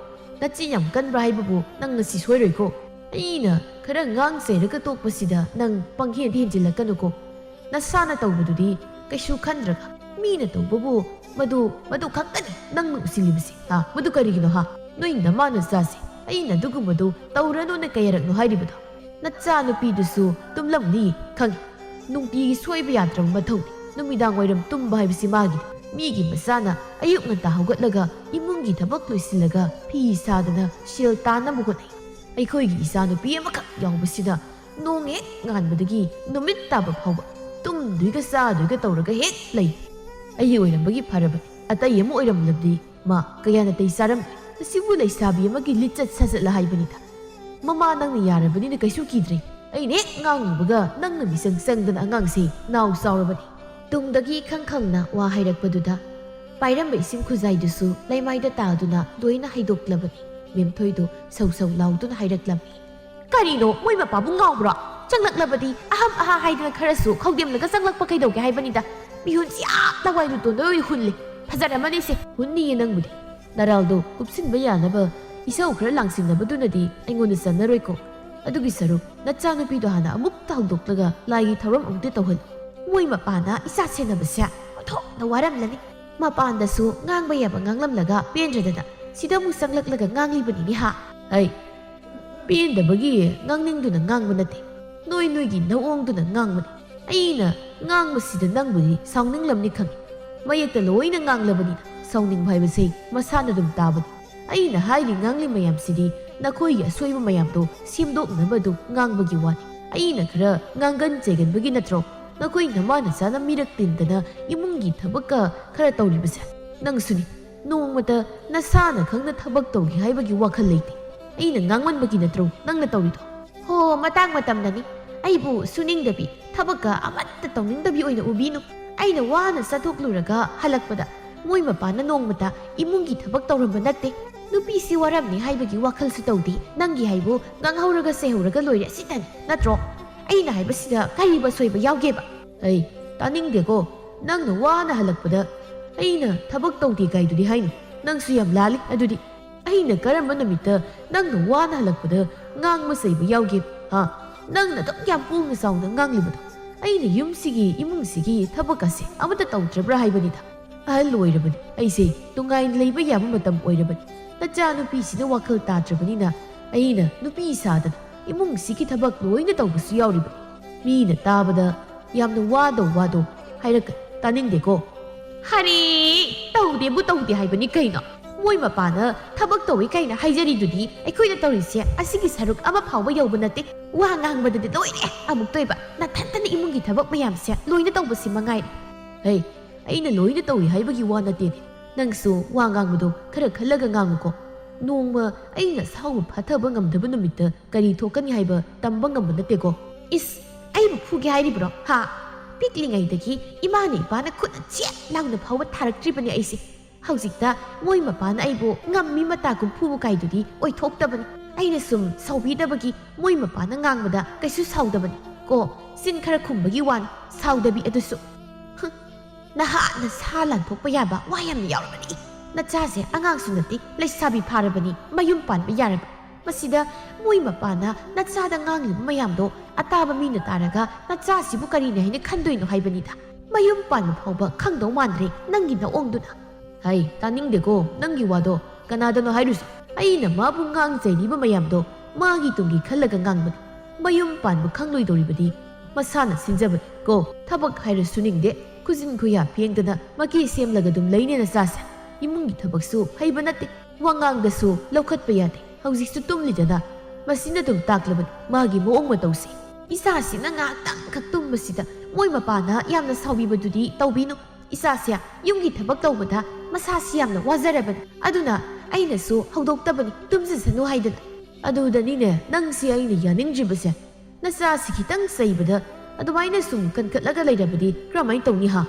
ꯅꯆꯤꯟ ꯌꯥꯝ ꯀꯟꯕ꯭ꯔꯥ ꯍꯥꯏꯕꯕꯨ ꯅꯪ ꯉꯁꯤ ꯁꯣꯏꯔꯣꯏꯀꯣ꯫ ꯑꯩꯅ ꯈꯔ ꯉꯥꯡ ꯆꯩꯔꯒ ꯇꯣꯛꯄꯁꯤꯗ ꯅꯪ ꯄꯪꯍꯦꯟꯗ ꯍꯦꯟꯖꯤꯜꯂꯛꯀꯅꯨꯀꯣ꯫ ꯅꯁꯥꯅ ꯇꯧꯕꯗꯨꯗꯤ ꯀꯩꯁꯨ ꯈꯟꯗ꯭ꯔꯒ ꯃꯤꯅ ꯇꯧꯕꯕꯨ ꯃꯗꯨ, ꯃꯗꯨ ꯈꯛꯇꯅꯤ ꯅꯪꯅ ꯎꯁꯤꯜꯂꯤꯕꯁꯤ꯫ ꯍꯥ? ꯃꯗꯨ ꯀꯔꯤꯒꯤꯅꯣ ꯍꯥ? ꯅꯣꯏ ꯅꯃꯥ ꯅꯆꯥꯁꯦ ꯑꯩꯅ ꯑꯗꯨꯒꯨꯝꯕꯗꯨ ꯇꯧꯔꯅꯨꯅ ꯀꯌꯥꯔꯛꯅꯣ ꯍꯥꯏꯔꯤꯕꯗꯣ? ꯅꯆꯥꯅꯨꯄꯤꯗꯨꯁꯨ ꯇꯨꯝꯂꯝꯅꯤ ꯈꯪꯉꯤ꯫ ꯅꯨꯡꯇꯤꯒꯤ ꯁꯣꯏꯕ ꯌꯥꯗ꯭ꯔꯕ ꯃꯊꯧꯅꯤ꯫ ꯅꯨꯃꯤꯗꯥꯡ ꯋꯥꯏꯔꯝ ꯇꯨꯝꯕ ꯍꯥꯏꯕꯁꯤ ꯃꯥꯒꯤꯅꯤ꯫ ꯃꯤꯒꯤ ꯃꯆꯥꯅ ꯑꯌꯨꯛ ꯉꯟꯇꯥ ꯍꯧꯒꯠꯂꯒ ꯏꯃꯨꯡꯒꯤ ꯊꯕꯛ ꯂꯣꯏꯁꯤꯜꯂꯒ ꯐꯤ ꯁꯥꯗꯅ ꯁꯦꯜ ꯇꯥꯟꯅꯕ ꯍꯣꯠꯅꯩ꯫ ꯑꯩꯈꯣꯏꯒꯤ ꯏꯆꯥꯅꯨꯄꯤ ꯑꯃꯈꯛ ꯌꯥꯎꯕꯁꯤꯗ ꯅꯣꯡ ꯍꯦꯛ ꯉꯥꯟꯕꯗꯒꯤ ꯅꯨꯃꯤꯠ ꯇꯥꯕ ꯐꯥꯎꯕ ꯇꯨꯝꯗꯣꯏꯒ ꯆꯥꯗꯣꯏꯒ ꯇꯧꯔꯒ ꯍꯦꯛ ꯂꯩ꯫ ꯑꯩ ꯑꯣꯏꯔꯝꯕꯒꯤ ꯐꯔꯕꯅꯤ, ꯑꯇꯩ ꯑꯃ ꯑꯣꯏꯔꯝꯂꯕꯗꯤ ꯃꯥ ꯀꯌꯥ ꯅꯥꯇꯩ ꯆꯥꯔꯝꯃꯤ꯫ ꯃꯁꯤꯕꯨ ꯂꯩꯁꯥꯕꯤ ꯑꯃꯒꯤ ꯂꯤꯆꯠ ꯁꯥꯖꯠꯂ ꯍꯥꯏꯕꯅꯤꯗ꯫ ꯃꯃꯥ ꯅꯪꯅ ꯌꯥꯔꯕꯅꯤꯅ ꯀꯩꯁꯨ ꯀꯤꯗ꯭ꯔꯦ꯫ ꯑꯩꯅ ꯍꯦꯛ ꯉꯥꯡꯉꯨꯕꯒ ꯅꯪꯅ ꯃꯤꯆꯪ ꯆꯪꯗꯅ ꯑꯉꯥꯡꯁꯦ ꯅꯥꯎ ꯆꯥꯎꯔꯕꯅꯤ꯫ ꯇꯨꯡꯗꯒꯤ ꯈꯪ ꯈꯪꯅ ꯋꯥ ꯍꯥꯏꯔꯛꯄꯗꯨꯗ ꯄꯥꯏꯔꯝꯕ ꯏꯁꯤꯡ ꯈꯨꯖꯥꯏꯗꯨꯁꯨ ꯂꯩꯃꯥꯏꯗ ꯇꯥꯗꯨꯅ ꯂꯣꯏꯅ ꯍꯩꯗꯣꯛꯂꯕꯅꯤ꯫ ꯃꯦꯝꯊꯣꯏꯗꯨ ꯁꯧ ꯁꯧ ꯂꯥꯎꯗꯨꯅ ꯍꯥꯏꯔꯛꯂꯝꯃꯤ꯫ ꯀꯔꯤꯅꯣ, ꯃꯣꯏ ꯃꯄꯥꯕꯨ ꯉꯥꯎꯕ꯭ꯔꯣ? ꯆꯪꯂꯛꯂꯕꯗꯤ ꯑꯍꯝ ꯑꯍꯥ ꯍꯥꯏꯗꯅ ꯈꯔꯁꯨ ꯈꯧꯗꯦꯝꯂꯒ ꯆꯪꯂꯛꯄ ꯀꯩꯗꯧꯒꯦ ꯍꯥꯏꯕꯅꯤꯗ? ꯃꯤꯍꯨꯟꯁꯤ ꯑꯥ ꯂꯋꯥꯏ ꯂꯨꯇꯣꯟꯗ ꯑꯣꯏ ꯍꯨꯜꯂꯤ꯫ ꯐꯖꯔꯝꯃꯅꯤꯁꯦ꯫ ꯍꯨꯟꯅꯤꯌꯦ ꯅꯪꯕꯨꯗꯤ꯫ ꯅꯔꯥꯜꯗꯣ ꯀꯨꯞꯁꯤꯟꯕ ꯌꯥꯅꯕ ꯏꯁꯧ ꯈꯔ ꯂꯥꯡꯁꯤꯟꯅꯕꯗꯨꯅꯗꯤ ꯑꯩꯉꯣꯟꯗ ꯆꯟꯅꯔꯣꯏꯀꯣ꯫ ꯑꯗꯨꯒꯤ ꯁꯔꯨꯛ ꯅꯆꯥꯅꯨꯄꯤꯗꯣ ꯍꯥꯟꯅ ꯑꯃꯨꯛꯇ ꯍꯧꯗꯣꯛꯂꯒ ꯂꯥꯏꯒꯤ ꯊꯧꯔꯝ ꯑꯃꯨꯛꯇ ꯇꯧꯍꯜꯂꯨ꯫ ꯃꯣꯏ ꯃꯄꯥꯅ ꯏꯆꯥ ꯁꯦꯟꯅꯕꯁꯦ ꯑꯣꯟꯊꯣꯛꯅ ꯋꯥꯔꯝꯂꯅꯤ꯫ ꯃꯄꯥꯟꯗꯁꯨ ꯉꯥꯡꯕ ꯌꯥꯕ ꯉꯥꯡꯂꯝꯂꯒ ꯄꯦꯟꯗ꯭ꯔꯗꯅ ꯁꯤꯗ ꯑꯃꯨꯛ ꯆꯪꯂꯛꯂꯒ ꯉꯥꯡꯂꯤꯕꯅꯤꯅꯦ ꯍꯥ? ꯑꯩ ꯄꯦꯟꯗꯕꯒꯤ ꯉꯥꯡꯅꯤꯡꯗꯨꯅ ꯉꯥꯡꯕ ꯅꯠꯇꯦ, ꯅꯣꯏ ꯅꯣꯏꯒꯤ ꯅꯑꯣꯡꯗꯨꯅ ꯉꯥꯡꯕꯅꯤ꯫ ꯑꯩꯅ ꯉꯥꯡꯕꯁꯤꯗ ꯅꯪꯕꯨꯗꯤ ꯁꯥꯎꯅꯤꯡꯂꯝꯅꯤ ꯈꯪꯏ꯫ ꯃꯌꯦꯛꯇ ꯂꯣꯏꯅ ꯉꯥꯡꯂꯕꯅꯤꯅ ꯁꯥꯎꯅꯤꯡꯕ ꯍꯥꯏꯕꯁꯦ ꯃꯁꯥꯅ ꯑꯗꯨꯝ ꯇꯥꯕꯅꯤ꯫ ꯑꯩꯅ ꯍꯥꯏꯔꯤ ꯉꯥꯡꯂꯤ ꯃꯌꯥꯝꯁꯤꯗꯤ ꯅꯈꯣꯏꯒꯤ ꯑꯁꯣꯏꯕ ꯃꯌꯥꯝꯗꯣ ꯁꯦꯝꯗꯣꯛꯅꯕ ꯑꯗꯨꯝ ꯉꯥꯡꯕꯒꯤ ꯋꯥꯅꯤ꯫ ꯑꯩꯅ ꯈꯔ ꯉꯥꯡꯒꯟ ꯆꯩꯒꯟꯕꯒꯤ ꯅꯠꯇ꯭ꯔꯣ ꯅꯈꯣꯏ ꯅꯃꯥ ꯅꯆꯥꯅ ꯃꯤꯔꯛ ꯇꯤꯟꯗꯅ ꯏꯃꯨꯡꯒꯤ ꯊꯕꯛꯀ ꯈꯔ ꯇꯧꯔꯤꯕꯁꯦ? ꯅꯪꯁꯨꯅꯤ, ꯅꯣꯡꯃꯇ ꯅꯁꯥꯅ ꯈꯪꯅ ꯊꯕꯛ ꯇꯧꯒꯦ ꯍꯥꯏꯕꯒꯤ ꯋꯥꯈꯜ ꯂꯩꯇꯦ꯫ ꯑꯩꯅ ꯉꯥꯡꯃꯟꯕꯒꯤ ꯅꯠꯇ꯭ꯔꯣ ꯅꯪꯅ ꯇꯧꯔꯤꯗꯣ? ꯍꯣ, ꯃꯇꯥꯡ ꯃꯇꯝꯅꯅꯤ꯫ ꯑꯩꯕꯨ ꯁꯨꯅꯤꯡꯗꯕꯤ, ꯊꯕꯛꯀ ꯑꯃꯠꯇ ꯇꯧꯅꯤꯡꯗꯕꯤ ꯑꯣꯏꯅ ꯎꯕꯤꯅꯨ꯫ ꯑꯩꯅ ꯋꯥꯅ ꯆꯠꯊꯣꯛꯂꯨꯔꯒ ꯍꯜꯂꯛꯄꯗ ꯃꯣꯏ ꯃꯄꯥꯅ ꯅꯣꯡꯃꯇ ꯏꯃꯨꯡꯒꯤ ꯊꯕꯛ ꯇꯧꯔꯝꯕ ꯅꯠꯇꯦ꯫ ꯅꯨꯄꯤꯁꯤ ꯋꯥꯔꯝꯅꯤ ꯍꯥꯏꯕꯒꯤ ꯋꯥꯈꯜꯁꯨ ꯇꯧꯗꯦ꯫ ꯅꯪꯒꯤ ꯍꯥꯏꯕꯨ ꯉꯥꯡꯍꯧꯔꯒ ꯁꯩꯍꯧꯔꯒ ꯂꯣꯏꯔꯦ, ꯑꯁꯤꯇꯅꯤ ꯅꯠꯇ꯭ꯔꯣ? ꯑꯩꯅ ꯍꯥꯏꯕꯁꯤꯗ ꯀꯔꯤꯕ ꯑꯁꯣꯏꯕ ꯌꯥꯎꯒꯦꯕ? ꯑꯩ ꯇꯥꯅꯤꯡꯗꯦꯀꯣ꯫ ꯅꯪꯅ ꯋꯥꯅ ꯍꯜꯂꯛꯄꯗ ꯑꯩꯅ ꯊꯕꯛ ꯇꯧꯗꯦ ꯀꯥꯏꯗꯨꯗꯤ ꯍꯥꯏꯅꯨ꯫ ꯅꯪꯁꯨ ꯌꯥꯝ ꯂꯥꯜꯂꯤ꯫ ꯑꯗꯨꯗꯤ ꯑꯩꯅ ꯀꯔꯝꯕ ꯅꯨꯃꯤꯠꯇ ꯅꯪꯅ ꯋꯥꯅ ꯍꯜꯂꯛꯄꯗ ꯉꯥꯡꯕ ꯆꯩꯕ ꯌꯥꯎꯒꯦ? ꯍꯥ? ꯅꯪꯅ ꯑꯗꯨꯛ ꯌꯥꯝ ꯄꯣꯡꯅ ꯆꯥꯎꯅ ꯉꯥꯡꯂꯤꯕꯗꯣ? ꯑꯩꯅ ꯌꯨꯝꯁꯤꯒꯤ, ꯏꯃꯨꯡꯁꯤꯒꯤ ꯊꯕꯛ ꯑꯁꯦ ꯑꯃꯠꯇ ꯇꯧꯗ꯭ꯔꯕ꯭ꯔꯥ ꯍꯥꯏꯕꯅꯤꯗ꯫ ꯑꯍꯜ ꯑꯣꯏꯔꯕꯅꯤ ꯑꯩꯁꯦ, ꯇꯣꯉꯥꯏꯅ ꯂꯩꯕ ꯌꯥꯕ ꯃꯇꯝ ꯑꯣꯏꯔꯕꯅꯤ꯫ ꯅꯆꯥꯅꯨꯄꯤꯁꯤꯅ ꯋꯥꯈꯜ ꯇꯥꯗ꯭ꯔꯕꯅꯤꯅ ꯑꯩꯅ ꯅꯨꯄꯤ ꯁꯥꯗꯅ ꯏꯃꯨꯡꯁꯤꯒꯤ ꯊꯕꯛ ꯂꯣꯏꯅ ꯇꯧꯕꯁꯨ ꯌꯥꯎꯔꯤꯕꯅꯤ꯫ ꯃꯤꯅ ꯇꯥꯕꯗ ꯌꯥꯝꯅ ꯋꯥꯗꯧ ꯋꯥꯗꯧ ꯍꯥꯏꯔꯛꯀꯅꯤ꯫ ꯇꯥꯅꯤꯡꯗꯦꯀꯣ꯫ ꯍꯔꯦ, ꯇꯧꯗꯦꯕꯨ ꯇꯧꯗꯦ ꯍꯥꯏꯕꯅꯤ ꯀꯩꯅꯣ? ꯃꯣꯏ ꯃꯄꯥꯅ ꯊꯕꯛ ꯇꯧꯏ ꯀꯥꯏꯅ ꯍꯥꯏꯖꯔꯤꯗꯨꯗꯤ ꯑꯩꯈꯣꯏꯅ ꯇꯧꯔꯤꯁꯦ ꯑꯁꯤꯒꯤ ꯁꯔꯨꯛ ꯑꯃ ꯐꯥꯎꯕ ꯌꯧꯕ ꯅꯠꯇꯦ꯫ ꯋꯥ ꯉꯥꯡꯕꯗꯗꯤ ꯂꯣꯏꯔꯦ꯫ ꯑꯃꯨꯛꯇꯣꯏꯕ, ꯅꯊꯟꯇꯅ ꯏꯃꯨꯡꯒꯤ ꯊꯕꯛ ꯃꯌꯥꯝꯁꯦ ꯂꯣꯏꯅ ꯇꯧꯕꯁꯤ ꯃꯉꯥꯏꯔꯦ꯫ ꯍꯩ, ꯑꯩꯅ ꯂꯣꯏꯅ ꯇꯧꯏ ꯍꯥꯏꯕꯒꯤ ꯋꯥ ꯅꯠꯇꯦꯅꯦ꯫ ꯅꯪꯁꯨ ꯋꯥ ꯉꯥꯡꯕꯗꯣ ꯈꯔ ꯈꯜꯂꯒ ꯉꯥꯡꯉꯨꯀꯣ꯫ ꯅꯣꯡꯃ ꯑꯩꯅ ꯁꯥꯎꯕ ꯐꯥꯊꯕ ꯉꯝꯗꯕ ꯅꯨꯃꯤꯠꯇ ꯀꯔꯤ ꯊꯣꯛꯀꯅꯤ ꯍꯥꯏꯕ ꯇꯝꯕ ꯉꯝꯕ ꯅꯠꯇꯦꯀꯣ꯫ ꯏꯁ, ꯑꯩꯕꯨ ꯐꯨꯒꯦ ꯍꯥꯏꯔꯤꯕ꯭ꯔꯣ? ꯍꯥ? ꯄꯤꯛꯂꯤꯉꯩꯗꯒꯤ ꯏꯃꯥꯅ ꯏꯄꯥꯅ ꯈꯨꯠꯅ ꯆꯦꯠ ꯂꯥꯎꯅ ꯐꯥꯎꯕ ꯊꯥꯔꯛꯇ꯭ꯔꯤꯕꯅꯦ ꯑꯩꯁꯦ꯫ ꯍꯧꯖꯤꯛꯇ ꯃꯣꯏ ꯃꯄꯥꯅ ꯑꯩꯕꯨ ꯉꯝꯃꯤ ꯃꯇꯥꯒꯨꯝ ꯐꯨꯕ ꯀꯥꯏꯗꯨꯗꯤ ꯑꯣꯏꯊꯣꯛꯇꯕꯅꯤ꯫ ꯑꯩꯅ ꯁꯨꯝ ꯁꯥꯎꯕꯤꯗꯕꯒꯤ ꯃꯣꯏ ꯃꯄꯥꯅ ꯉꯥꯡꯕꯗ ꯀꯩꯁꯨ ꯁꯥꯎꯗꯕꯅꯤ ꯀꯣ꯫ ꯆꯤꯟ ꯈꯔ ꯈꯨꯝꯕꯒꯤ ꯋꯥꯅꯤ, ꯁꯥꯎꯗꯕꯤ ꯑꯗꯨꯁꯨ꯫ ꯍꯨꯝ, ꯅꯍꯥꯛꯅ ꯁꯥ ꯂꯥꯟꯊꯣꯛꯄ ꯌꯥꯕ ꯋꯥ ꯌꯥꯝꯅ ꯌꯥꯎꯔꯕꯅꯤ꯫ ꯅꯆꯥꯁꯦ ꯑꯉꯥꯡꯁꯨ ꯅꯠꯇꯦ, ꯂꯩꯁꯥꯕꯤ ꯐꯥꯔꯕꯅꯤ, ꯃꯌꯨꯝ ꯄꯥꯟꯕ ꯌꯥꯔꯕ꯫ ꯃꯁꯤꯗ ꯃꯣꯏ ꯃꯄꯥꯅ ꯅꯆꯥꯗ ꯉꯥꯡꯂꯤꯕ ꯃꯌꯥꯝꯗꯣ ꯑꯇꯥꯕ ꯃꯤꯅ ꯇꯥꯔꯒ ꯅꯆꯥꯁꯤꯕꯨ ꯀꯔꯤꯅꯤ ꯍꯥꯏꯅ ꯈꯟꯗꯣꯏꯅꯣ ꯍꯥꯏꯕꯅꯤꯗ꯫ ꯃꯌꯨꯝ ꯄꯥꯟꯕ ꯐꯥꯎꯕ ꯈꯪꯗꯧ ꯃꯥꯟꯗ꯭ꯔꯦ ꯅꯪꯒꯤ ꯅꯑꯣꯡꯗꯨꯅ꯫ ꯍꯩ, ꯇꯥꯅꯤꯡꯗꯦꯀꯣ ꯅꯪꯒꯤ ꯋꯥꯗꯣ꯫ ꯀꯅꯥꯗꯅꯣ ꯍꯥꯏꯔꯨꯁꯤ? ꯑꯩꯅ ꯃꯥꯕꯨ ꯉꯥꯡ ꯆꯩꯔꯤꯕ ꯃꯌꯥꯝꯗꯣ ꯃꯥꯒꯤ ꯇꯨꯡꯒꯤ ꯈꯜꯂꯒ ꯉꯥꯡꯕꯅꯤ꯫ ꯃꯌꯨꯝ ꯄꯥꯟꯕ ꯈꯪꯂꯣꯏꯗꯧꯔꯤꯕꯗꯤ ꯃꯁꯥꯅ ꯁꯤꯟꯖꯕꯅꯤ ꯀꯣ꯫ ꯊꯕꯛ ꯍꯥꯏꯔ ꯁꯨꯅꯤꯡꯗꯦ꯫ ꯈꯨꯖꯤꯟ ꯈꯨꯌꯥ ꯐꯦꯡꯗꯅ ꯃꯀꯤ ꯁꯦꯝꯂꯒ ꯑꯗꯨꯝ ꯂꯩꯅꯦ ꯅꯆꯥꯁꯦ꯫ ꯏꯃꯨꯡꯒꯤ ꯊꯕꯛꯁꯨ ꯍꯩꯕ ꯅꯠꯇꯦ꯫ ꯋꯥꯉꯥꯡꯗꯁꯨ ꯂꯧꯈꯠꯄ ꯌꯥꯗꯦ꯫ ꯍꯧꯖꯤꯛꯁꯨ ꯇꯨꯝꯂꯤꯗꯅ꯫ ꯃꯁꯤꯅ ꯑꯗꯨꯝ ꯇꯥꯛꯂꯕꯅꯤ ꯃꯥꯒꯤ ꯃꯑꯣꯡ ꯃꯇꯧꯁꯦ꯫ ꯏꯆꯥꯁꯤꯅ ꯉꯥꯏꯍꯥꯛꯇꯪꯈꯛ ꯇꯨꯝꯕꯁꯤꯗ ꯃꯣꯏ ꯃꯄꯥꯅ ꯌꯥꯝꯅ ꯁꯥꯎꯕꯤꯕꯗꯨꯗꯤ ꯇꯧꯕꯤꯅꯨ꯫ ꯏꯆꯥꯁꯦ ꯌꯨꯝꯒꯤ ꯊꯕꯛ ꯇꯧꯕꯗ ꯃꯁꯥꯁꯤ ꯌꯥꯝꯅ ꯋꯥꯖꯔꯕꯅꯤ꯫ ꯑꯗꯨꯅ ꯑꯩꯅꯁꯨ ꯍꯧꯗꯣꯛꯇꯕꯅꯤ, ꯇꯨꯝꯖꯁꯅꯨ ꯍꯥꯏꯗꯅ꯫ ꯑꯗꯨꯗꯅꯤꯅꯦ ꯅꯪꯁꯤ ꯑꯩꯅ ꯌꯥꯅꯤꯡꯗ꯭ꯔꯤꯕꯁꯦ꯫ ꯅꯆꯥꯁꯤ ꯈꯤꯇꯪ ꯆꯩꯕꯗ ꯑꯗꯨꯃꯥꯏꯅ ꯁꯨꯝ ꯀꯟꯈꯠꯂꯒ ꯂꯩꯔꯕꯗꯤ ꯀꯔꯝꯍꯥꯏꯅ ꯇꯧꯅꯤ ꯍꯥ?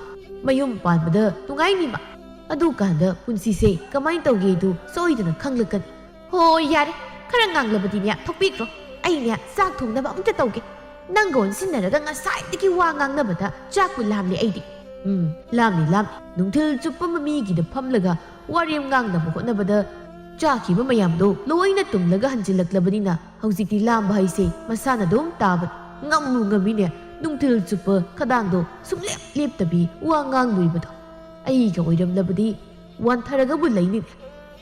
ꯃꯌꯨꯝ ꯄꯥꯟꯕꯗ ꯅꯨꯡꯉꯥꯏꯅꯤꯕ꯫ ꯑꯗꯨꯀꯥꯟꯗ ꯄꯨꯟꯁꯤꯁꯦ ꯀꯃꯥꯏꯅ ꯇꯧꯒꯦꯗꯨ ꯁꯣꯏꯗꯅ ꯈꯪꯂꯛꯀꯅꯤ꯫ ꯍꯣ, ꯌꯥꯔꯦ, ꯈꯔ ꯉꯥꯡꯂꯕꯗꯤꯅꯦ ꯊꯣꯛꯄꯤꯈ꯭ꯔꯣ꯫ ꯑꯩꯅꯦ ꯆꯥꯛ ꯊꯣꯡꯅꯕ ꯑꯃꯨꯛꯇ ꯇꯧꯒꯦ꯫ ꯅꯪꯒ ꯑꯣꯟꯁꯤꯟꯅꯔꯒ ꯉꯁꯥꯏꯗꯒꯤ ꯋꯥ ꯉꯥꯡꯅꯕꯗ ꯆꯥꯛꯄꯨ ꯂꯥꯝꯂꯦ ꯑꯩꯗꯤ꯫ ꯎꯝ, ꯂꯥꯝꯂꯤ, ꯂꯥꯝꯂꯤ꯫ ꯅꯨꯡꯊꯤꯜ ꯆꯨꯞꯄ ꯑꯃ ꯃꯤꯒꯤꯗ ꯐꯝꯂꯒ ꯋꯥꯔꯦꯝ ꯉꯥꯡꯅꯕ ꯍꯣꯠꯅꯕꯗ ꯆꯥꯈꯤꯕ ꯃꯌꯥꯝꯗꯣ ꯂꯣꯏꯅ ꯇꯨꯝꯂꯒ ꯍꯟꯖꯤꯜꯂꯛꯂꯕꯅꯤꯅ ꯍꯧꯖꯤꯛꯇꯤ ꯂꯥꯝꯕ ꯍꯥꯏꯁꯦ ꯃꯁꯥꯅ ꯑꯗꯨꯝ ꯇꯥꯕꯅꯤ꯫ ꯉꯝꯃꯨ ꯉꯝꯃꯤꯅꯦ ꯅꯨꯡꯊꯤꯜ ꯆꯨꯞꯄ ꯈꯗꯥꯡꯗꯣ ꯁꯨꯡꯂꯦꯞ ꯂꯦꯞꯇꯕꯤ ꯋꯥ ꯉꯥꯡꯂꯨꯏꯕꯗꯣ꯫ ꯑꯩꯒ ꯑꯣꯏꯔꯝꯂꯕꯗꯤ ꯋꯥꯟꯊꯔꯒꯕꯨ ꯂꯩꯅꯤꯅꯦ꯫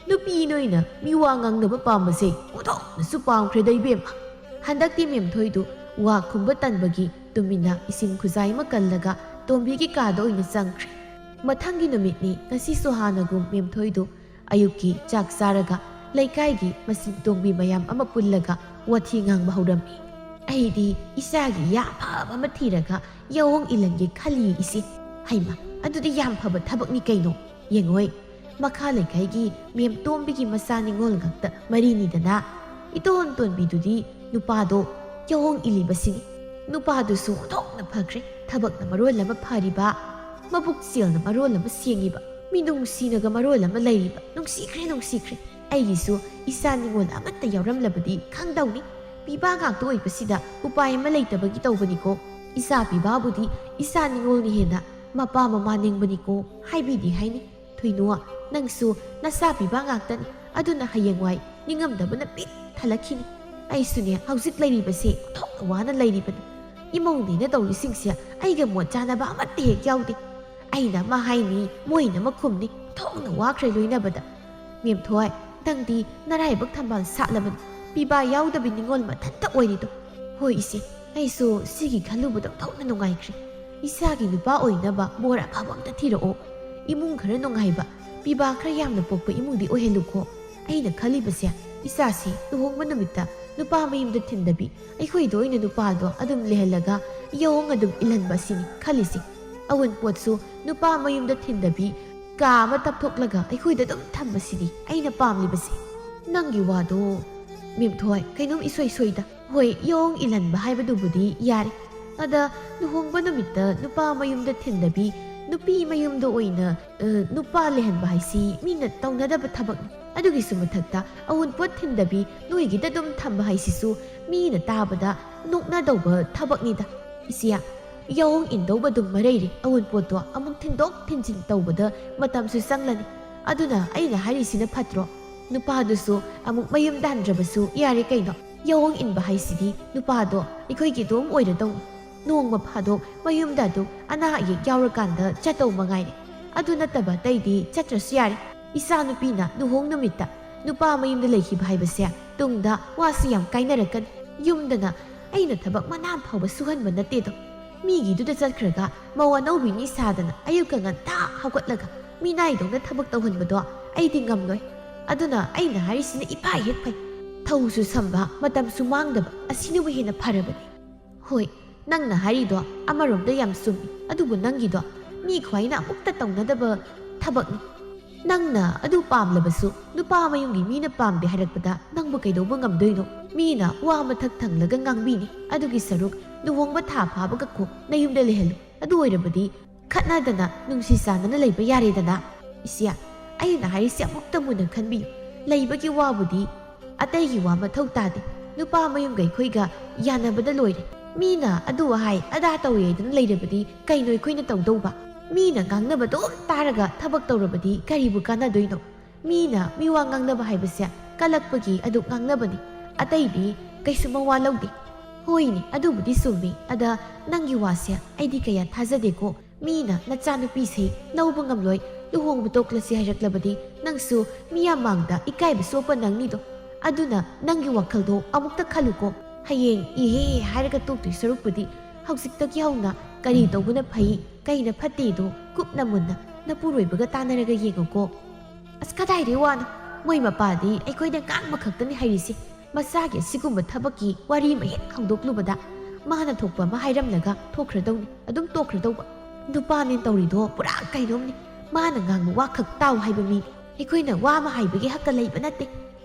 ꯅꯨꯄꯤ ꯅꯣꯏꯅ ꯃꯤꯋꯥ ꯉꯥꯡꯅꯕ ꯄꯥꯝꯕꯁꯦ ꯑꯣꯟꯊꯣꯛꯅꯁꯨ ꯄꯥꯝꯈ꯭ꯔꯦꯗ ꯏꯕꯦꯝꯃ꯫ ꯍꯟꯗꯛꯇꯤ ꯃꯦꯝꯊꯣꯏꯗꯨ ꯋꯥ ꯈꯨꯝꯕ ꯇꯟꯕꯒꯤ ꯇꯨꯃꯤꯟꯅ ꯏꯁꯤꯡ ꯈꯨꯖꯥꯏ ꯑꯃ ꯀꯜꯂꯒ ꯇꯣꯝꯕꯤꯒꯤ ꯀꯥꯗ ꯑꯣꯏꯅ ꯆꯪꯈ꯭ꯔꯦ꯫ ꯃꯊꯪꯒꯤ ꯅꯨꯃꯤꯠꯅꯤ ꯉꯁꯤꯁꯨ ꯍꯥꯟꯅꯒꯨꯝ ꯃꯦꯝꯊꯣꯏꯗꯨ ꯑꯌꯨꯛꯀꯤ ꯆꯥꯛ ꯆꯥꯔꯒ ꯂꯩꯀꯥꯏꯒꯤ ꯃꯁꯤꯡ ꯇꯣꯡꯕꯤ ꯃꯌꯥꯝ ꯑꯃ ꯄꯨꯜꯂꯒ ꯋꯥꯊꯤ ꯉꯥꯡꯕ ꯍꯧꯔꯝꯃꯤ꯫ ꯑꯩꯗꯤ ꯏꯆꯥꯒꯤ ꯌꯥ ꯐꯕ ꯑꯃ ꯊꯤꯔꯒ ꯌꯥꯑꯣꯡ ꯏꯜꯍꯟꯒꯦ ꯈꯜꯂꯤ ꯏꯆꯦ꯫ ꯍꯩꯃ, ꯑꯗꯨꯗꯤ ꯌꯥꯝ ꯐꯕ ꯊꯕꯛꯅꯤ ꯀꯩꯅꯣ꯫ ꯌꯦꯡꯉꯣꯏ, ꯃꯈꯥ ꯂꯩꯀꯥꯏꯒꯤ ꯃꯦꯝ ꯇꯣꯝꯕꯤꯒꯤ ꯃꯆꯥ ꯅꯤꯉꯣꯜ ꯉꯥꯛꯇ ꯃꯔꯤꯅꯤꯗꯅ꯫ ꯏꯇꯣꯟ ꯇꯣꯟꯕꯤꯗꯨꯗꯤ ꯅꯨꯄꯥꯗꯣ ꯌꯥꯑꯣꯡ ꯏꯜꯂꯤꯕꯁꯤꯅꯤ꯫ ꯅꯨꯄꯥꯗꯨꯁꯨ ꯑꯣꯟꯊꯣꯛꯅ ꯐꯈ꯭ꯔꯦ꯫ ꯊꯕꯛꯅ ꯃꯔꯣꯜ ꯑꯃ ꯐꯔꯤꯕ, ꯃꯕꯨꯛ ꯆꯦꯜꯅ ꯃꯔꯣꯜ ꯑꯃ ꯁꯦꯡꯉꯤꯕ, ꯃꯤꯅꯨꯡꯁꯤꯅꯒ ꯃꯔꯣꯜ ꯑꯃ ꯂꯩꯔꯤꯕ꯫ ꯅꯨꯡꯁꯤꯈ꯭ꯔꯦ, ꯅꯨꯡꯁꯤꯈ꯭ꯔꯦ꯫ ꯑꯩꯒꯤꯁꯨ ꯏꯆꯥ ꯅꯤꯉꯣꯜ ꯑꯃꯠꯇ ꯌꯥꯎꯔꯝꯂꯕꯗꯤ ꯈꯪꯗꯧꯅꯤ꯫ ꯄꯤꯕꯥ ꯉꯥꯛꯇ ꯑꯣꯏꯕꯁꯤꯗ ꯎꯄꯥꯏ ꯑꯃ ꯂꯩꯇꯕꯒꯤ ꯇꯧꯕꯅꯤꯀꯣ꯫ ꯏꯆꯥ ꯄꯤꯕꯥꯕꯨꯗꯤ ꯏꯆꯥ ꯅꯤꯉꯣꯜꯅ ꯍꯦꯟꯅ ꯃꯄꯥ ꯃꯃꯥ ꯅꯤꯡꯕꯅꯤꯀꯣ꯫ ꯍꯥꯏꯕꯤꯗꯤ ꯍꯥꯏꯅꯤ꯫ ꯊꯣꯏꯅꯣ, ꯅꯪꯁꯨ ꯅꯆꯥ ꯄꯤꯕꯥ ꯉꯥꯛꯇꯅꯤ꯫ ꯑꯗꯨꯅ ꯍꯌꯦꯡꯋꯥꯏ ꯅꯤꯡꯉꯝꯗꯕꯅ ꯄꯤꯛ ꯊꯜꯂꯛꯈꯤꯅꯤ꯫ ꯑꯩꯁꯨꯅꯦ ꯍꯧꯖꯤꯛ ꯂꯩꯔꯤꯕꯁꯦ ꯑꯣꯟꯊꯣꯛꯅ ꯋꯥꯅ ꯂꯩꯔꯤꯕꯅꯤ꯫ ꯏꯃꯧꯅꯦꯅ ꯇꯧꯔꯤꯁꯤꯡꯁꯦ ꯑꯩꯒ ꯃꯣꯠ ꯆꯥꯅꯕ ꯑꯃꯠꯇ ꯍꯦꯛ ꯌꯥꯎꯗꯦ꯫ ꯑꯩꯅ ꯑꯃ ꯍꯥꯏꯅꯤ, ꯃꯣꯏꯅ ꯑꯃ ꯈꯨꯝꯅꯤ꯫ ꯑꯣꯟꯊꯣꯛꯅ ꯋꯥꯈ꯭ꯔꯦ ꯂꯣꯏꯅꯕꯗ꯫ ꯃꯦꯝꯊꯣꯏ, ꯅꯪꯗꯤ ꯅꯔꯥꯏꯕꯛ ꯊꯝꯕꯥꯜ ꯁꯥꯠꯂꯕꯅꯤ꯫ ꯄꯤꯕꯥ ꯌꯥꯎꯗꯕꯤ ꯅꯤꯉꯣꯜ ꯃꯊꯟꯇ ꯑꯣꯏꯔꯤꯗꯣ꯫ ꯍꯣꯏ ꯏꯆꯦ, ꯑꯩꯁꯨ ꯁꯤꯒꯤ ꯈꯜꯂꯨꯕꯗ ꯑꯣꯟꯊꯣꯛꯅ ꯅꯨꯡꯉꯥꯏꯈ꯭ꯔꯦ꯫ ꯏꯆꯥꯒꯤ ꯅꯨꯄꯥ ꯑꯣꯏꯅꯕ ꯕꯣꯔ ꯑꯐꯕ ꯑꯝꯇ ꯊꯤꯔꯛꯑꯣ꯫ ꯏꯃꯨꯡ ꯈꯔ ꯅꯨꯡꯉꯥꯏꯕ, ꯄꯤꯕꯥ ꯈꯔ ꯌꯥꯝꯅ ꯄꯣꯛꯄ ꯏꯃꯨꯡꯗꯤ ꯑꯣꯏꯍꯜꯂꯨꯀꯣ꯫ ꯑꯩꯅ ꯈꯜꯂꯤꯕꯁꯦ, ꯏꯆꯥꯁꯤ ꯂꯨꯍꯣꯡꯕ ꯅꯨꯃꯤꯠꯇ ꯅꯨꯄꯥ ꯃꯌꯨꯝꯗ ꯊꯤꯟꯗꯕꯤ, ꯑꯩꯈꯣꯏꯗ ꯑꯣꯏꯅ ꯅꯨꯄꯥꯗꯣ ꯑꯗꯨꯝ ꯂꯩꯍꯜꯂꯒ ꯌꯥꯑꯣꯡ ꯑꯗꯨꯝ ꯏꯜꯍꯟꯕ ꯁꯤꯅꯤ ꯈꯜꯂꯤꯁꯦ꯫ ꯑꯋꯨꯟꯄꯣꯠꯁꯨ ꯅꯨꯄꯥ ꯃꯌꯨꯝꯗ ꯊꯤꯟꯗꯕꯤ, ꯀꯥ ꯑꯃ ꯇꯞꯊꯣꯛꯂꯒ ꯑꯩꯈꯣꯏꯗ ꯑꯗꯨꯝ ꯊꯝꯕꯁꯤꯅꯤ ꯑꯩꯅ ꯄꯥꯝꯂꯤꯕꯁꯦ꯫ ꯅꯪꯒꯤ ꯋꯥꯗꯣ, ꯃꯦꯝꯊꯣꯏ, ꯀꯩꯅꯣꯝ ꯏꯁꯣꯏ ꯁꯣꯏꯗ꯫ ꯍꯣꯏ, ꯌꯥꯑꯣꯡ ꯏꯜꯍꯟꯕ ꯍꯥꯏꯕꯗꯨꯕꯨꯗꯤ ꯌꯥꯔꯦ꯫ ꯑꯗ ꯂꯨꯍꯣꯡꯕ ꯅꯨꯃꯤꯠꯇ ꯅꯨꯄꯥ ꯃꯌꯨꯝꯗ ꯊꯤꯟꯗꯕꯤ, ꯅꯨꯄꯤ ꯃꯌꯨꯝꯗ ꯑꯣꯏꯅ, ꯑ, ꯅꯨꯄꯥ ꯂꯩꯍꯟꯕ ꯍꯥꯏꯁꯤ ꯃꯤꯅ ꯇꯧꯅꯗꯕ ꯊꯕꯛꯅꯤ꯫ ꯑꯗꯨꯒꯤꯁꯨ ꯃꯊꯛꯇ, ꯑꯋꯨꯟꯄꯣꯠ ꯊꯤꯟꯗꯕꯤ ꯅꯣꯏꯒꯤꯗ ꯑꯗꯨꯝ ꯊꯝꯕ ꯍꯥꯏꯁꯤꯁꯨ ꯃꯤꯅ ꯇꯥꯕꯗ ꯅꯣꯛꯅꯗꯧꯕ ꯊꯕꯛꯅꯤꯗ꯫ ꯏꯆꯦ, ꯌꯥꯑꯣꯡ ꯏꯟꯗꯧꯕ ꯑꯗꯨꯝ ꯃꯔꯩꯔꯤ꯫ ꯑꯋꯨꯟꯄꯣꯠꯇꯣ ꯑꯃꯨꯛ ꯊꯤꯟꯗꯣꯛ ꯊꯤꯟꯖꯤꯟ ꯇꯧꯕꯗ ꯃꯇꯝꯁꯨ ꯆꯪꯂꯅꯤ꯫ ꯑꯗꯨꯅ ꯑꯩꯅ ꯍꯥꯏꯔꯤꯁꯤꯅ ꯐꯠꯇ꯭ꯔꯣ? ꯅꯨꯄꯥꯗꯨꯁꯨ ꯑꯃꯨꯛ ꯃꯌꯨꯝꯗ ꯍꯟꯗ꯭ꯔꯕꯁꯨ ꯌꯥꯔꯦ ꯀꯩꯅꯣ꯫ ꯌꯥꯑꯣꯡ ꯏꯟꯕ ꯍꯥꯏꯁꯤꯗꯤ ꯅꯨꯄꯥꯗꯣ ꯑꯩꯈꯣꯏꯒꯤ ꯑꯗꯨꯝ ꯑꯣꯏꯔꯗꯧꯅꯤ꯫ ꯅꯣꯡꯃ ꯐꯥꯗꯣꯛ ꯃꯌꯨꯝꯗ ꯑꯗꯨꯝ ꯑꯅꯥ ꯑꯌꯦꯛ ꯌꯥꯎꯔꯀꯥꯟꯗ ꯆꯠꯇꯧ ꯃꯉꯥꯏꯔꯦ꯫ ꯑꯗꯨ ꯅꯠꯇꯕ ꯑꯇꯩꯗꯤ ꯆꯠꯇ꯭ꯔꯁꯨ ꯌꯥꯔꯦ꯫ ꯏꯆꯥ ꯅꯨꯄꯤꯅ ꯂꯨꯍꯣꯡ ꯅꯨꯃꯤꯠꯇ ꯅꯨꯄꯥ ꯃꯌꯨꯝꯗ ꯂꯩꯈꯤꯕ ꯍꯥꯏꯕꯁꯦ ꯇꯨꯡꯗ ꯋꯥꯁꯨ ꯌꯥꯝ ꯀꯥꯏꯅꯔꯛꯀꯅꯤ꯫ ꯌꯨꯝꯗꯅ ꯑꯩꯅ ꯊꯕꯛ ꯃꯅꯥ ꯐꯥꯎꯕ ꯁꯨꯍꯟꯕ ꯅꯠꯇꯦꯗꯣ꯫ ꯃꯤꯒꯤꯗꯨꯗ ꯆꯠꯈ꯭ꯔꯒ ꯃꯧ ꯑꯅꯧꯕꯤꯅꯤ ꯁꯥꯗꯅ ꯑꯌꯨꯛꯀ ꯉꯟꯇꯥ ꯍꯧꯒꯠꯂꯒ ꯃꯤꯅꯥꯏꯗꯧꯅ ꯊꯕꯛ ꯇꯧꯍꯟꯕꯗꯣ ꯑꯩꯗꯤ ꯉꯝꯂꯣꯏ꯫ ꯑꯗꯨꯅ ꯑꯩꯅ ꯍꯥꯏꯔꯤꯁꯤꯅ ꯏꯐ ꯍꯦꯛ ꯐꯩ꯫ ꯊꯧꯁꯨ ꯁꯝꯕ, ꯃꯇꯝꯁꯨ ꯃꯥꯡꯗꯕ, ꯑꯁꯤꯅꯕꯨ ꯍꯦꯟꯅ ꯐꯔꯕꯅꯤ꯫ ꯍꯣꯏ, ꯅꯪꯅ ꯍꯥꯏꯔꯤꯗꯣ ꯑꯃꯔꯣꯝꯗ ꯌꯥꯝ ꯆꯨꯝꯃꯤ, ꯑꯗꯨꯕꯨ ꯅꯪꯒꯤꯗꯣ ꯃꯤ ꯈ꯭ꯋꯥꯏꯅ ꯑꯃꯨꯛꯇ ꯇꯧꯅꯗꯕ ꯊꯕꯛꯅꯤ꯫ ꯅꯪꯅ ꯑꯗꯨ ꯄꯥꯝꯂꯕꯁꯨ ꯅꯨꯄꯥ ꯃꯌꯨꯝꯒꯤ ꯃꯤꯅ ꯄꯥꯝꯗꯦ ꯍꯥꯏꯔꯛꯄꯗ ꯅꯪꯕꯨ ꯀꯩꯗꯧꯕ ꯉꯝꯗꯣꯏꯅꯣ? ꯃꯤꯅ ꯋꯥ ꯃꯊꯛ ꯊꯪꯂꯒ ꯉꯥꯡꯕꯤꯅꯤ꯫ ꯑꯗꯨꯒꯤ ꯁꯔꯨꯛ ꯂꯨꯍꯣꯡꯕ ꯊꯥ ꯐꯥꯕꯒ ꯀꯣꯛ ꯅꯌꯨꯝꯗ ꯂꯩꯍꯜꯂꯨ꯫ ꯑꯗꯨ ꯑꯣꯏꯔꯕꯗꯤ ꯈꯠꯅꯗꯅ ꯅꯨꯡꯁꯤ ꯆꯥꯟꯅꯅ ꯂꯩꯕ ꯌꯥꯔꯦꯗꯅ꯫ ꯏꯆꯦ, ꯑꯩꯅ ꯍꯥꯏꯔꯤꯁꯦ ꯑꯃꯨꯛꯇ ꯃꯨꯟꯅ ꯈꯟꯕꯤꯌꯨ꯫ ꯂꯩꯕꯒꯤ ꯋꯥꯕꯨꯗꯤ ꯑꯇꯩꯒꯤ ꯋꯥ ꯃꯊꯧ ꯇꯥꯗꯦ꯫ ꯅꯨꯄꯥ ꯃꯌꯨꯝꯒ ꯑꯩꯈꯣꯏꯒ ꯌꯥꯅꯕꯗ ꯂꯣꯏꯔꯦ꯫ ꯃꯤꯅ ꯑꯗꯨ ꯍꯥꯏ ꯑꯗꯥ ꯇꯧꯏ ꯍꯥꯏꯗꯅ ꯂꯩꯔꯕꯗꯤ ꯀꯩꯅꯣ ꯑꯩꯈꯣꯏꯅ ꯇꯧꯗꯧꯕ? ꯃꯤꯅ ꯉꯥꯡꯅꯕ ꯑꯗꯨꯝ ꯇꯥꯔꯒ ꯊꯕꯛ ꯇꯧꯔꯕꯗꯤ ꯀꯔꯤꯕꯨ ꯀꯥꯟꯅꯗꯣꯏꯅꯣ? ꯃꯤꯅ ꯃꯤꯋꯥ ꯉꯥꯡꯅꯕ ꯍꯥꯏꯕꯁꯦ ꯀꯜꯂꯛꯄꯒꯤ ꯑꯗꯨ ꯉꯥꯡꯅꯕꯅꯤ, ꯑꯇꯩꯗꯤ ꯀꯩꯁꯨ ꯃꯋꯥ ꯂꯧꯗꯦ꯫ ꯍꯣꯏꯅꯦ, ꯑꯗꯨꯕꯨꯗꯤ ꯆꯨꯝꯃꯤ꯫ ꯑꯗ ꯅꯪꯒꯤ ꯋꯥꯁꯦ ꯑꯩꯗꯤ ꯀꯌꯥ ꯊꯥꯖꯗꯦꯀꯣ꯫ ꯃꯤꯅ ꯅꯆꯥꯅꯨꯄꯤꯁꯦ ꯂꯧꯕ ꯉꯝꯂꯣꯏ, ꯂꯨꯍꯣꯡꯕ ꯇꯣꯛꯂꯁꯤ ꯍꯥꯏꯔꯛꯂꯕꯗꯤ ꯅꯪꯁꯨ ꯃꯤꯌꯥꯝ ꯃꯥꯡꯗ ꯏꯀꯥꯏꯕ ꯆꯣꯞꯄ ꯅꯪꯅꯤꯗꯣ꯫ ꯑꯗꯨꯅ ꯅꯪꯒꯤ ꯋꯥꯈꯜꯗꯣ ꯑꯃꯨꯛꯇ ꯈꯜꯂꯨꯀꯣ꯫ "ꯍꯌꯦꯡ ꯏꯍꯦ ꯍꯥꯏꯔꯒ ꯇꯣꯛꯇꯣꯏ ꯁꯔꯨꯛꯄꯨꯗꯤ ꯍꯧꯖꯤꯛꯇꯒꯤ ꯍꯧꯅ ꯀꯔꯤ ꯇꯧꯕꯅ ꯐꯩ, ꯀꯩꯅ ꯐꯠꯇꯦꯗꯣ ꯀꯨꯞꯅ ꯃꯨꯟꯅ ꯅꯄꯨꯔꯣꯏꯕꯒ ꯇꯥꯟꯅꯔꯒ ꯌꯦꯡꯉꯨꯀꯣ꯫" "ꯑꯁ, ꯀꯗꯥꯏꯗꯩ ꯋꯥꯅꯣ? ꯃꯣꯏ ꯃꯄꯥꯗꯤ ꯑꯩꯈꯣꯏꯗ ꯉꯥꯡꯕ ꯈꯛꯇꯅꯤ ꯍꯩꯔꯤꯁꯦ꯫ ꯃꯆꯥꯒꯤ ꯑꯁꯤꯒꯨꯝꯕ ꯊꯕꯛꯀꯤ ꯋꯥꯔꯤ ꯑꯃ ꯍꯦꯛ ꯍꯧꯗꯣꯛꯂꯨꯕꯗ ꯃꯥꯅ ꯊꯣꯛꯄ ꯑꯃ ꯍꯥꯏꯔꯝꯂꯒ ꯊꯣꯛꯈ꯭ꯔꯗꯧꯅꯤ, ꯑꯗꯨꯝ ꯇꯣꯛꯈ꯭ꯔꯗꯧꯕ꯫ ꯅꯨꯄꯥꯅꯦ ꯇꯧꯔꯤꯗꯣ ꯄꯨꯔꯥ ꯀꯩꯅꯣꯝꯅꯤ꯫ ꯃꯥꯅ ꯉꯥꯡꯕ ꯋꯥ ꯈꯛ ꯇꯥꯎ ꯍꯥꯏꯕ ꯃꯤ ꯑꯩꯈꯣꯏꯅ ꯋꯥ ꯑꯃ ꯍꯥꯏꯕꯒꯤ ꯍꯛꯀ ꯂꯩꯕ ꯅꯠꯇꯦ꯫"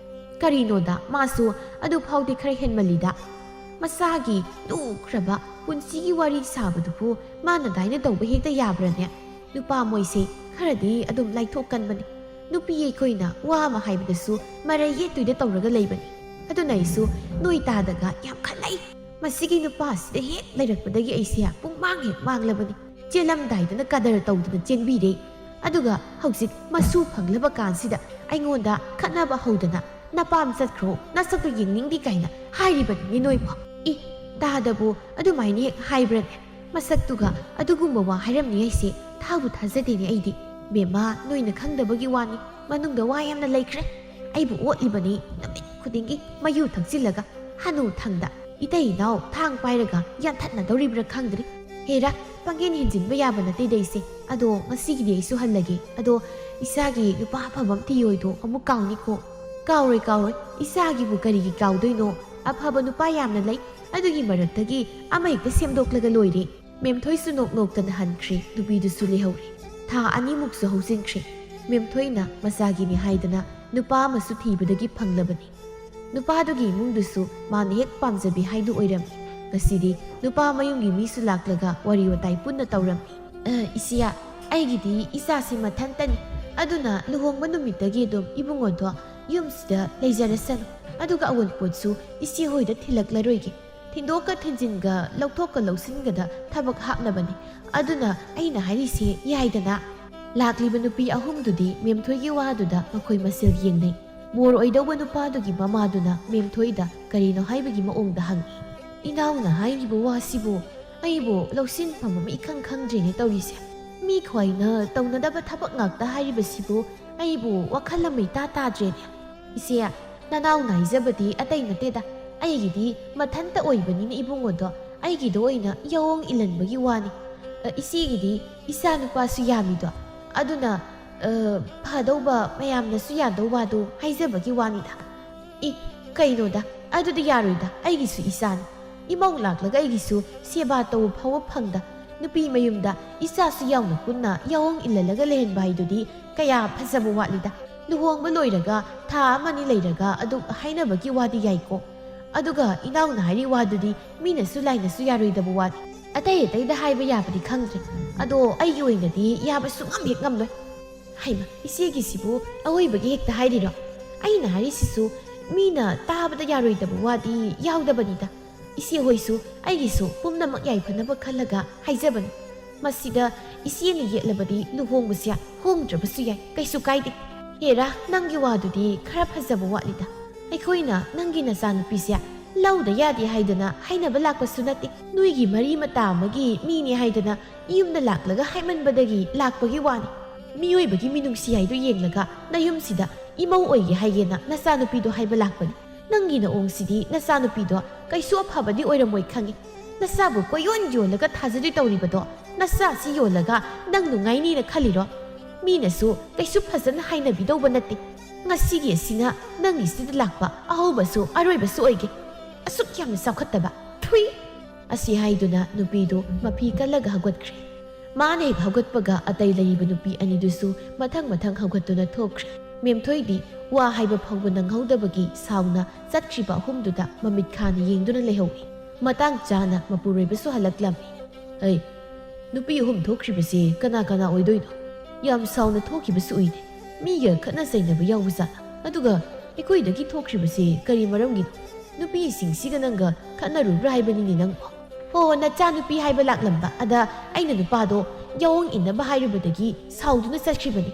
"ꯀꯔꯤꯅꯣꯗ, ꯃꯥꯁꯨ ꯑꯗꯨ ꯐꯥꯎꯗꯤ ꯈꯔ ꯍꯦꯟꯃꯜꯂꯤꯗ꯫ ꯃꯆꯥꯒꯤ ꯂꯨꯈ꯭ꯔꯕ ꯄꯨꯟꯁꯤꯒꯤ ꯋꯥꯔꯤ ꯁꯥꯕꯗꯨꯕꯨ ꯃꯥꯅ ꯑꯗꯥꯏꯅ ꯇꯧꯕ ꯍꯦꯛꯇ ꯌꯥꯕ꯭ꯔꯅꯦ? ꯅꯨꯄꯥ ꯃꯣꯏꯁꯦ ꯈꯔꯗꯤ ꯑꯗꯨꯝ ꯂꯥꯏꯊꯣꯛꯀꯟꯕꯅꯤ꯫ ꯅꯨꯄꯤ ꯑꯩꯈꯣꯏꯅ ꯋꯥ ꯑꯃ ꯍꯥꯏꯕꯗꯁꯨ ꯃꯔꯩ ꯌꯦꯠꯇꯣꯏꯗ ꯇꯧꯔꯒ ꯂꯩꯕꯅꯤ꯫ ꯑꯗꯨꯅ ꯑꯩꯁꯨ ꯅꯣꯏ ꯇꯥꯗꯒ ꯌꯥꯝ ꯈꯠꯅꯩ꯫ ꯃꯁꯤꯒꯤ ꯅꯨꯄꯥꯁꯤꯗ ꯍꯦꯛ ꯂꯩꯔꯛꯄꯗꯒꯤ ꯑꯩꯁꯦ ꯄꯨꯡꯃꯥꯡ ꯍꯦꯛ ꯃꯥꯡꯂꯕꯅꯤ꯫ ꯆꯦꯜꯂꯝꯗꯥꯏꯗꯅ ꯀꯗꯔ ꯇꯧꯗꯅ ꯆꯦꯟꯕꯤꯔꯦ꯫ ꯑꯗꯨꯒ ꯍꯧꯖꯤꯛ ꯃꯁꯨ ꯐꯪꯂꯕ ꯀꯥꯟꯁꯤꯗ ꯑꯩꯉꯣꯟꯗ ꯈꯠꯅꯕ ꯍꯧꯗꯅ, "ꯅꯄꯥꯝ ꯆꯠꯈ꯭ꯔꯣ, ꯅꯁꯛꯇꯨ ꯌꯦꯡꯅꯤꯡꯗꯦ" ꯀꯥꯏꯅ ꯍꯥꯏꯔꯤꯕꯅꯤꯅꯦ ꯅꯣꯏꯕꯣ꯫ ꯏ, ꯇꯥꯗꯕꯨ ꯑꯗꯨꯃꯥꯏꯅ ꯍꯦꯛ ꯍꯥꯏꯕ꯭ꯔꯅꯦ? ꯃꯁꯛꯇꯨꯒ ꯑꯗꯨꯒꯨꯝꯕ ꯋꯥ ꯍꯥꯏꯔꯝꯅꯤ ꯍꯥꯏꯁꯦ ꯊꯥꯕꯨ ꯊꯥꯖꯗꯦꯅꯦ ꯑꯩꯗꯤ꯫ ꯕꯦꯝꯃ, ꯅꯣꯏꯅ ꯈꯪꯗꯕꯒꯤ ꯋꯥꯅꯤ, ꯃꯅꯨꯡꯗ ꯋꯥ ꯌꯥꯝꯅ ꯂꯩꯈ꯭ꯔꯦ꯫ ꯑꯩꯕꯨ ꯑꯣꯠꯂꯤꯕꯅꯤ ꯅꯨꯃꯤꯠ ꯈꯨꯗꯤꯡꯒꯤ ꯃꯌꯨ ꯊꯛꯆꯤꯜꯂꯒ꯫ ꯍꯅꯨ ꯊꯪꯗ ꯏꯇꯩ ꯏꯅꯥꯎ ꯊꯥꯡ ꯄꯥꯏꯔꯒ ꯌꯥꯟꯊꯠꯅꯗꯧꯔꯤꯕ꯭ꯔꯥ ꯈꯪꯗ꯭ꯔꯤ꯫ ꯍꯦꯔꯥ, ꯄꯪꯍꯦꯟ ꯍꯦꯟꯖꯤꯟꯕ ꯌꯥꯕ ꯅꯠꯇꯦꯗ ꯑꯩꯁꯦ꯫ ꯑꯗꯣ ꯉꯁꯤꯒꯤꯗꯤ ꯑꯩꯁꯨ ꯍꯜꯂꯒꯦ꯫ ꯑꯗꯣ ꯏꯆꯥꯒꯤ ꯅꯨꯄꯥ ꯑꯐꯕ ꯑꯃ ꯊꯤꯌꯣꯏꯗꯣ ꯑꯃꯨꯛ ꯀꯥꯎꯅꯤꯀꯣ꯫ ꯀꯥꯎꯔꯣꯏ, ꯀꯥꯎꯔꯣꯏ꯫ ꯏꯆꯥꯒꯤꯕꯨ ꯀꯔꯤꯒꯤ ꯀꯥꯎꯗꯣꯏꯅꯣ? ꯑꯐꯕ ꯅꯨꯄꯥ ꯌꯥꯝꯅ ꯂꯩ꯫ ꯑꯗꯨꯒꯤ ꯃꯔꯛꯇꯒꯤ ꯑꯃ ꯍꯦꯛꯇ ꯁꯦꯝꯗꯣꯛꯂꯒ ꯂꯣꯏꯔꯦ꯫ ꯃꯦꯝꯊꯣꯏꯁꯨ ꯅꯣꯛ ꯅꯣꯛꯇꯅ ꯍꯟꯈ꯭ꯔꯦ꯫ ꯅꯨꯄꯤꯗꯨꯁꯨ ꯂꯩꯍꯧꯔꯦ꯫ ꯊꯥ ꯑꯅꯤꯃꯨꯛꯁꯨ ꯍꯧꯖꯤꯟꯈ꯭ꯔꯦ꯫ ꯃꯦꯝꯊꯣꯏꯅ ꯃꯆꯥꯒꯤꯅꯤ ꯍꯥꯏꯗꯅ ꯅꯨꯄꯥ ꯑꯃꯁꯨ ꯊꯤꯕꯗꯒꯤ ꯐꯪꯂꯕꯅꯤ꯫ ꯅꯨꯄꯥꯗꯨꯒꯤ ꯏꯃꯨꯡꯗꯨꯁꯨ ꯃꯥꯅ ꯍꯦꯛ ꯄꯥꯝꯖꯕꯤ ꯍꯥꯏꯗꯨ ꯑꯣꯏꯔꯝꯃꯤ꯫ ꯉꯁꯤꯗꯤ ꯅꯨꯄꯥ ꯃꯌꯨꯝꯒꯤ ꯃꯤꯁꯨ ꯂꯥꯛꯂꯒ ꯋꯥꯔꯤ ꯋꯥꯇꯥꯏ ꯄꯨꯟꯅ ꯇꯧꯔꯝꯃꯤ꯫ "ꯑ, ꯏꯆꯦ, ꯑꯩꯒꯤꯗꯤ ꯏꯆꯥꯁꯤ ꯃꯊꯟꯇꯅꯤ꯫ ꯑꯗꯨꯅ ꯂꯨꯍꯣꯡꯕ ꯅꯨꯃꯤꯠꯇꯒꯤ ꯑꯗꯨꯝ ꯏꯕꯨꯡꯉꯣꯗꯣ ꯌꯨꯝꯁꯤꯗ ꯂꯩꯖꯔꯁꯅꯨ꯫ ꯑꯗꯨꯒ ꯑꯋꯨꯟꯄꯣꯠꯁꯨ ꯏꯆꯦ ꯍꯣꯏꯗ ꯊꯤꯜꯂꯛꯂꯔꯣꯏꯒꯦ꯫ ꯊꯤꯟꯗꯣꯛꯀ ꯊꯤꯟꯖꯤꯟꯒ ꯂꯧꯊꯣꯛꯀ ꯂꯧꯁꯤꯟꯒꯗ ꯊꯕꯛ ꯍꯥꯞꯅꯕꯅꯤ꯫ ꯑꯗꯨꯅ ꯑꯩꯅ ꯍꯥꯏꯔꯤꯁꯦ ꯌꯥꯏꯗꯅ?" ꯂꯥꯛꯂꯤꯕ ꯅꯨꯄꯤ ꯑꯍꯨꯝꯗꯨꯗꯤ ꯃꯦꯝꯊꯣꯏꯒꯤ ꯋꯥꯗꯨꯗ ꯃꯈꯣꯏ ꯃꯁꯦꯜ ꯌꯦꯡꯅꯩ꯫ ꯕꯣꯔ ꯑꯣꯏꯗꯧꯕ ꯅꯨꯄꯥꯗꯨꯒꯤ ꯃꯃꯥꯗꯨꯅ ꯃꯦꯝꯊꯣꯏꯗ ꯀꯔꯤꯅꯣ ꯍꯥꯏꯕꯒꯤ ꯃꯑꯣꯡꯗ ꯍꯪꯉꯤ꯫ "ꯏꯅꯥꯎꯅ ꯍꯥꯏꯔꯤꯕ ꯋꯥꯁꯤꯕꯨ ꯑꯩꯕꯨ ꯂꯧꯁꯤꯟꯐꯝ ꯑꯃ ꯏꯈꯪ ꯈꯪꯗ꯭ꯔꯦꯅꯦ ꯇꯧꯔꯤꯁꯦ꯫ ꯃꯤ ꯈ꯭ꯋꯥꯏꯅ ꯇꯧꯅꯗꯕ ꯊꯕꯛ ꯉꯥꯛꯇ ꯍꯥꯏꯔꯤꯕꯁꯤꯕꯨ ꯑꯩꯕꯨ ꯋꯥꯈꯜ ꯑꯃ ꯏꯇꯥ ꯇꯥꯗ꯭ꯔꯦꯅꯦ꯫ ꯏꯆꯦ, ꯅꯅꯥꯎꯅ ꯍꯥꯏꯖꯕꯗꯤ ꯑꯇꯩ ꯅꯠꯇꯦꯗ꯫ ꯑꯩꯒꯤꯗꯤ ꯃꯊꯟꯇ ꯑꯣꯏꯕꯅꯤꯅ ꯏꯕꯨꯡꯉꯣꯗꯣ, ꯑꯩꯒꯤꯗ ꯑꯣꯏꯅ ꯌꯥꯑꯣꯡ ꯏꯜꯍꯟꯕꯒꯤ ꯋꯥꯅꯤ꯫ ꯑ, ꯏꯆꯦꯒꯤꯗꯤ ꯏꯆꯥ ꯅꯨꯄꯥꯁꯨ ꯌꯥꯝꯃꯤꯗꯣ, ꯑꯗꯨꯅ, ꯑ, ꯐꯗꯧꯕ, ꯃꯌꯥꯝꯅꯁꯨ ꯌꯥꯗꯧ ꯋꯥꯗꯣ ꯍꯥꯏꯖꯕꯒꯤ ꯋꯥꯅꯤꯗ꯫ ꯏ, ꯀꯩꯅꯣꯗ, ꯑꯗꯨꯗꯤ ꯌꯥꯔꯣꯏꯗ, ꯑꯩꯒꯤꯁꯨ ꯏꯆꯥꯅꯤ꯫ ꯏꯃꯧ ꯂꯥꯛꯂꯒ ꯑꯩꯒꯤꯁꯨ ꯁꯦꯕꯥ ꯇꯧꯕ ꯐꯥꯎꯕ ꯐꯪꯗ, ꯅꯨꯄꯤ ꯃꯌꯨꯝꯗ ꯏꯆꯥꯁꯨ ꯌꯥꯎꯅ ꯄꯨꯟꯅ ꯌꯥꯑꯣꯡ ꯏꯜꯍꯜꯂꯒ ꯂꯩꯍꯟꯕ ꯍꯥꯏꯗꯨꯗꯤ ꯀꯌꯥ ꯐꯖꯕ ꯋꯥꯠꯂꯤꯗ꯫ ꯂꯨꯍꯣꯡꯕ ꯂꯣꯏꯔꯒ ꯊꯥ ꯑꯃꯅꯤ ꯂꯩꯔꯒ ꯑꯗꯨꯝ ꯍꯥꯏꯅꯕꯒꯤ ꯋꯥꯗꯤ ꯌꯥꯏꯀꯣ, ꯑꯗꯨꯒ ꯏꯅꯥꯎꯅ ꯍꯥꯏꯔꯤ ꯋꯥꯗꯨꯗꯤ ꯃꯤꯅꯁꯨ ꯂꯥꯏꯅꯁꯨ ꯌꯥꯔꯣꯏꯗꯕ ꯋꯥꯅꯤ꯫ ꯑꯇꯩ ꯑꯇꯩꯗ ꯍꯥꯏꯕ ꯌꯥꯕꯗꯤ ꯈꯪꯗ꯭ꯔꯦ, ꯑꯗꯣ ꯑꯩꯒꯤ ꯑꯣꯏꯅꯗꯤ ꯌꯥꯕ ꯁꯨꯡꯉꯝ ꯍꯦꯛ ꯉꯝꯂꯣꯏ꯫ ꯍꯩꯃ, ꯏꯆꯦꯒꯤꯁꯤꯕꯨ ꯑꯋꯣꯏꯕꯒꯤ ꯍꯦꯛꯇ ꯍꯥꯏꯔꯤꯔꯣ? ꯑꯩꯅ ꯍꯥꯏꯔꯤꯁꯤꯁꯨ ꯃꯤꯅ ꯇꯥꯕꯗ ꯌꯥꯔꯣꯏꯗꯕ ꯋꯥꯗꯤ ꯌꯥꯎꯗꯕꯅꯤꯗ꯫ ꯏꯆꯦ ꯍꯣꯏꯁꯨ ꯑꯩꯒꯤꯁꯨ ꯄꯨꯝꯅꯃꯛ ꯌꯥꯏꯐꯅꯕ ꯈꯜꯂꯒ ꯍꯥꯏꯖꯕꯅꯤ꯫ ꯃꯁꯤꯗ ꯏꯆꯦꯅ ꯌꯦꯠꯂꯕꯗꯤ ꯂꯨꯍꯣꯡꯕꯁꯦ ꯍꯣꯡꯗ꯭ꯔꯕꯁꯨ ꯌꯥꯏ, ꯀꯩꯁꯨ ꯀꯥꯏꯗꯦ꯫ ꯍꯦꯔꯥ, ꯅꯪꯒꯤ ꯋꯥꯗꯨꯗꯤ ꯈꯔ ꯐꯖꯕ ꯋꯥꯠꯂꯤꯗ꯫ ꯑꯩꯈꯣꯏꯅ ꯅꯪꯒꯤ ꯅꯆꯥꯅꯨꯄꯤꯁꯦ ꯂꯧꯗ ꯌꯥꯗꯦ ꯍꯥꯏꯗꯅ ꯍꯥꯏꯅꯕ ꯂꯥꯛꯄꯁꯨ ꯅꯠꯇꯦ꯫ ꯅꯣꯏꯒꯤ ꯃꯔꯤ ꯃꯇꯥ ꯑꯃꯒꯤ ꯃꯤꯅꯤ ꯍꯥꯏꯗꯅ ꯌꯨꯝꯗ ꯂꯥꯛꯂꯒ ꯍꯥꯏꯃꯟꯕꯗꯒꯤ ꯂꯥꯛꯄꯒꯤ ꯋꯥꯅꯤ꯫ ꯃꯤꯑꯣꯏꯕꯒꯤ ꯃꯤꯅꯨꯡꯁꯤ ꯍꯥꯏꯗꯨ ꯌꯦꯡꯂꯒ ꯅꯌꯨꯝꯁꯤꯗ ꯏꯃꯧ ꯑꯣꯏꯒꯦ ꯍꯥꯏꯒꯦꯅ ꯅꯆꯥꯅꯨꯄꯤꯗꯣ ꯍꯥꯏꯕ ꯂꯥꯛꯄꯅꯤ꯫ ꯅꯪꯒꯤ ꯅꯑꯣꯡꯁꯤꯗꯤ ꯅꯆꯥꯅꯨꯄꯤꯗꯣ ꯀꯩꯁꯨ ꯑꯐꯕꯗꯤ ꯑꯣꯏꯔꯝꯃꯣꯏ ꯈꯪꯉꯤ꯫ ꯅꯆꯥꯕꯨ ꯀꯣꯏꯌꯣꯟ ꯌꯣꯜꯂꯒ ꯊꯥꯖꯗꯣꯏ ꯇꯧꯔꯤꯕꯗꯣ, ꯅꯆꯥꯁꯤ ꯌꯣꯜꯂꯒ ꯅꯪ ꯅꯨꯡꯉꯥꯏꯅꯤꯅ ꯈꯜꯂꯤꯔꯣ? ꯃꯤꯅꯁꯨ ꯀꯩꯁꯨ ꯐꯖꯅ ꯍꯥꯏꯅꯕꯤꯗꯧꯕ ꯅꯠꯇꯦ꯫ ꯉꯁꯤꯒꯤ ꯑꯁꯤꯅ ꯅꯪꯒꯤꯁꯤꯗ ꯂꯥꯛꯄ ꯑꯍꯧꯕꯁꯨ ꯑꯔꯣꯏꯕꯁꯨ ꯑꯣꯏꯒꯦ꯫ ꯑꯁꯨꯛ ꯌꯥꯝꯅ ꯆꯥꯎꯈꯠꯇꯕ꯫ ꯊꯨꯏ! ꯑꯁꯤ ꯍꯥꯏꯗꯨꯅ ꯅꯨꯄꯤꯗꯨ ꯃꯐꯤ ꯀꯜꯂꯒ ꯍꯧꯒꯠꯈ꯭ꯔꯦ꯫ ꯃꯥꯅ ꯍꯦꯛ ꯍꯧꯒꯠꯄꯒ ꯑꯇꯩ ꯂꯩꯔꯤꯕ ꯅꯨꯄꯤ ꯑꯅꯤꯗꯨꯁꯨ ꯃꯊꯪ ꯃꯊꯪ ꯍꯧꯒꯠꯇꯨꯅ ꯊꯣꯛꯈ꯭ꯔꯦ꯫ ꯃꯦꯝꯊꯣꯏꯗꯤ ꯋꯥ ꯍꯥꯏꯕ ꯐꯥꯎꯕ ꯅꯪꯍꯧꯗꯕꯒꯤ ꯁꯥꯎꯅ ꯆꯠꯈ꯭ꯔꯤꯕ ꯑꯍꯨꯝꯗꯨꯗ ꯃꯃꯤꯠ ꯈꯥꯅ ꯌꯦꯡꯗꯨꯅ ꯂꯩꯍꯧꯏ꯫ ꯃꯇꯥꯡ ꯆꯥꯅ ꯃꯄꯨꯔꯣꯏꯕꯁꯨ ꯍꯜꯂꯛꯂꯝꯃꯤ꯫ "ꯑꯩ, ꯅꯨꯄꯤ ꯑꯍꯨꯝ ꯊꯣꯛꯈ꯭ꯔꯤꯕꯁꯤ ꯀꯅꯥ ꯀꯅꯥ ꯑꯣꯏꯗꯣꯏꯅꯣ? ꯌꯥꯝ ꯁꯥꯎꯅ ꯊꯣꯛꯈꯤꯕꯁꯨ ꯎꯏꯅꯦ꯫ ꯃꯤꯒ ꯈꯠꯅ ꯆꯩꯅꯕ ꯌꯥꯎꯕ ꯖꯥꯠꯂ? ꯑꯗꯨꯒ ꯑꯩꯈꯣꯏꯗꯒꯤ ꯊꯣꯛꯈ꯭ꯔꯤꯕꯁꯤ ꯀꯔꯤ ꯃꯔꯝꯒꯤꯅꯣ? ꯅꯨꯄꯤꯁꯤꯡꯁꯤꯒ ꯅꯪꯒ ꯈꯠꯅꯔꯨꯕ꯭ꯔꯥ ꯍꯥꯏꯕꯅꯤꯅꯦ ꯅꯪꯕꯣ?" "ꯍꯣ, ꯅꯆꯥꯅꯨꯄꯤ ꯍꯥꯏꯕ ꯂꯥꯛꯂꯝꯕ ꯑꯗ ꯑꯩꯅ ꯅꯨꯄꯥꯗꯣ ꯌꯥꯑꯣꯡ ꯏꯟꯅꯕ ꯍꯥꯏꯔꯨꯕꯗꯒꯤ ꯁꯥꯎꯗꯨꯅ ꯆꯠꯈ꯭ꯔꯤꯕꯅꯤ꯫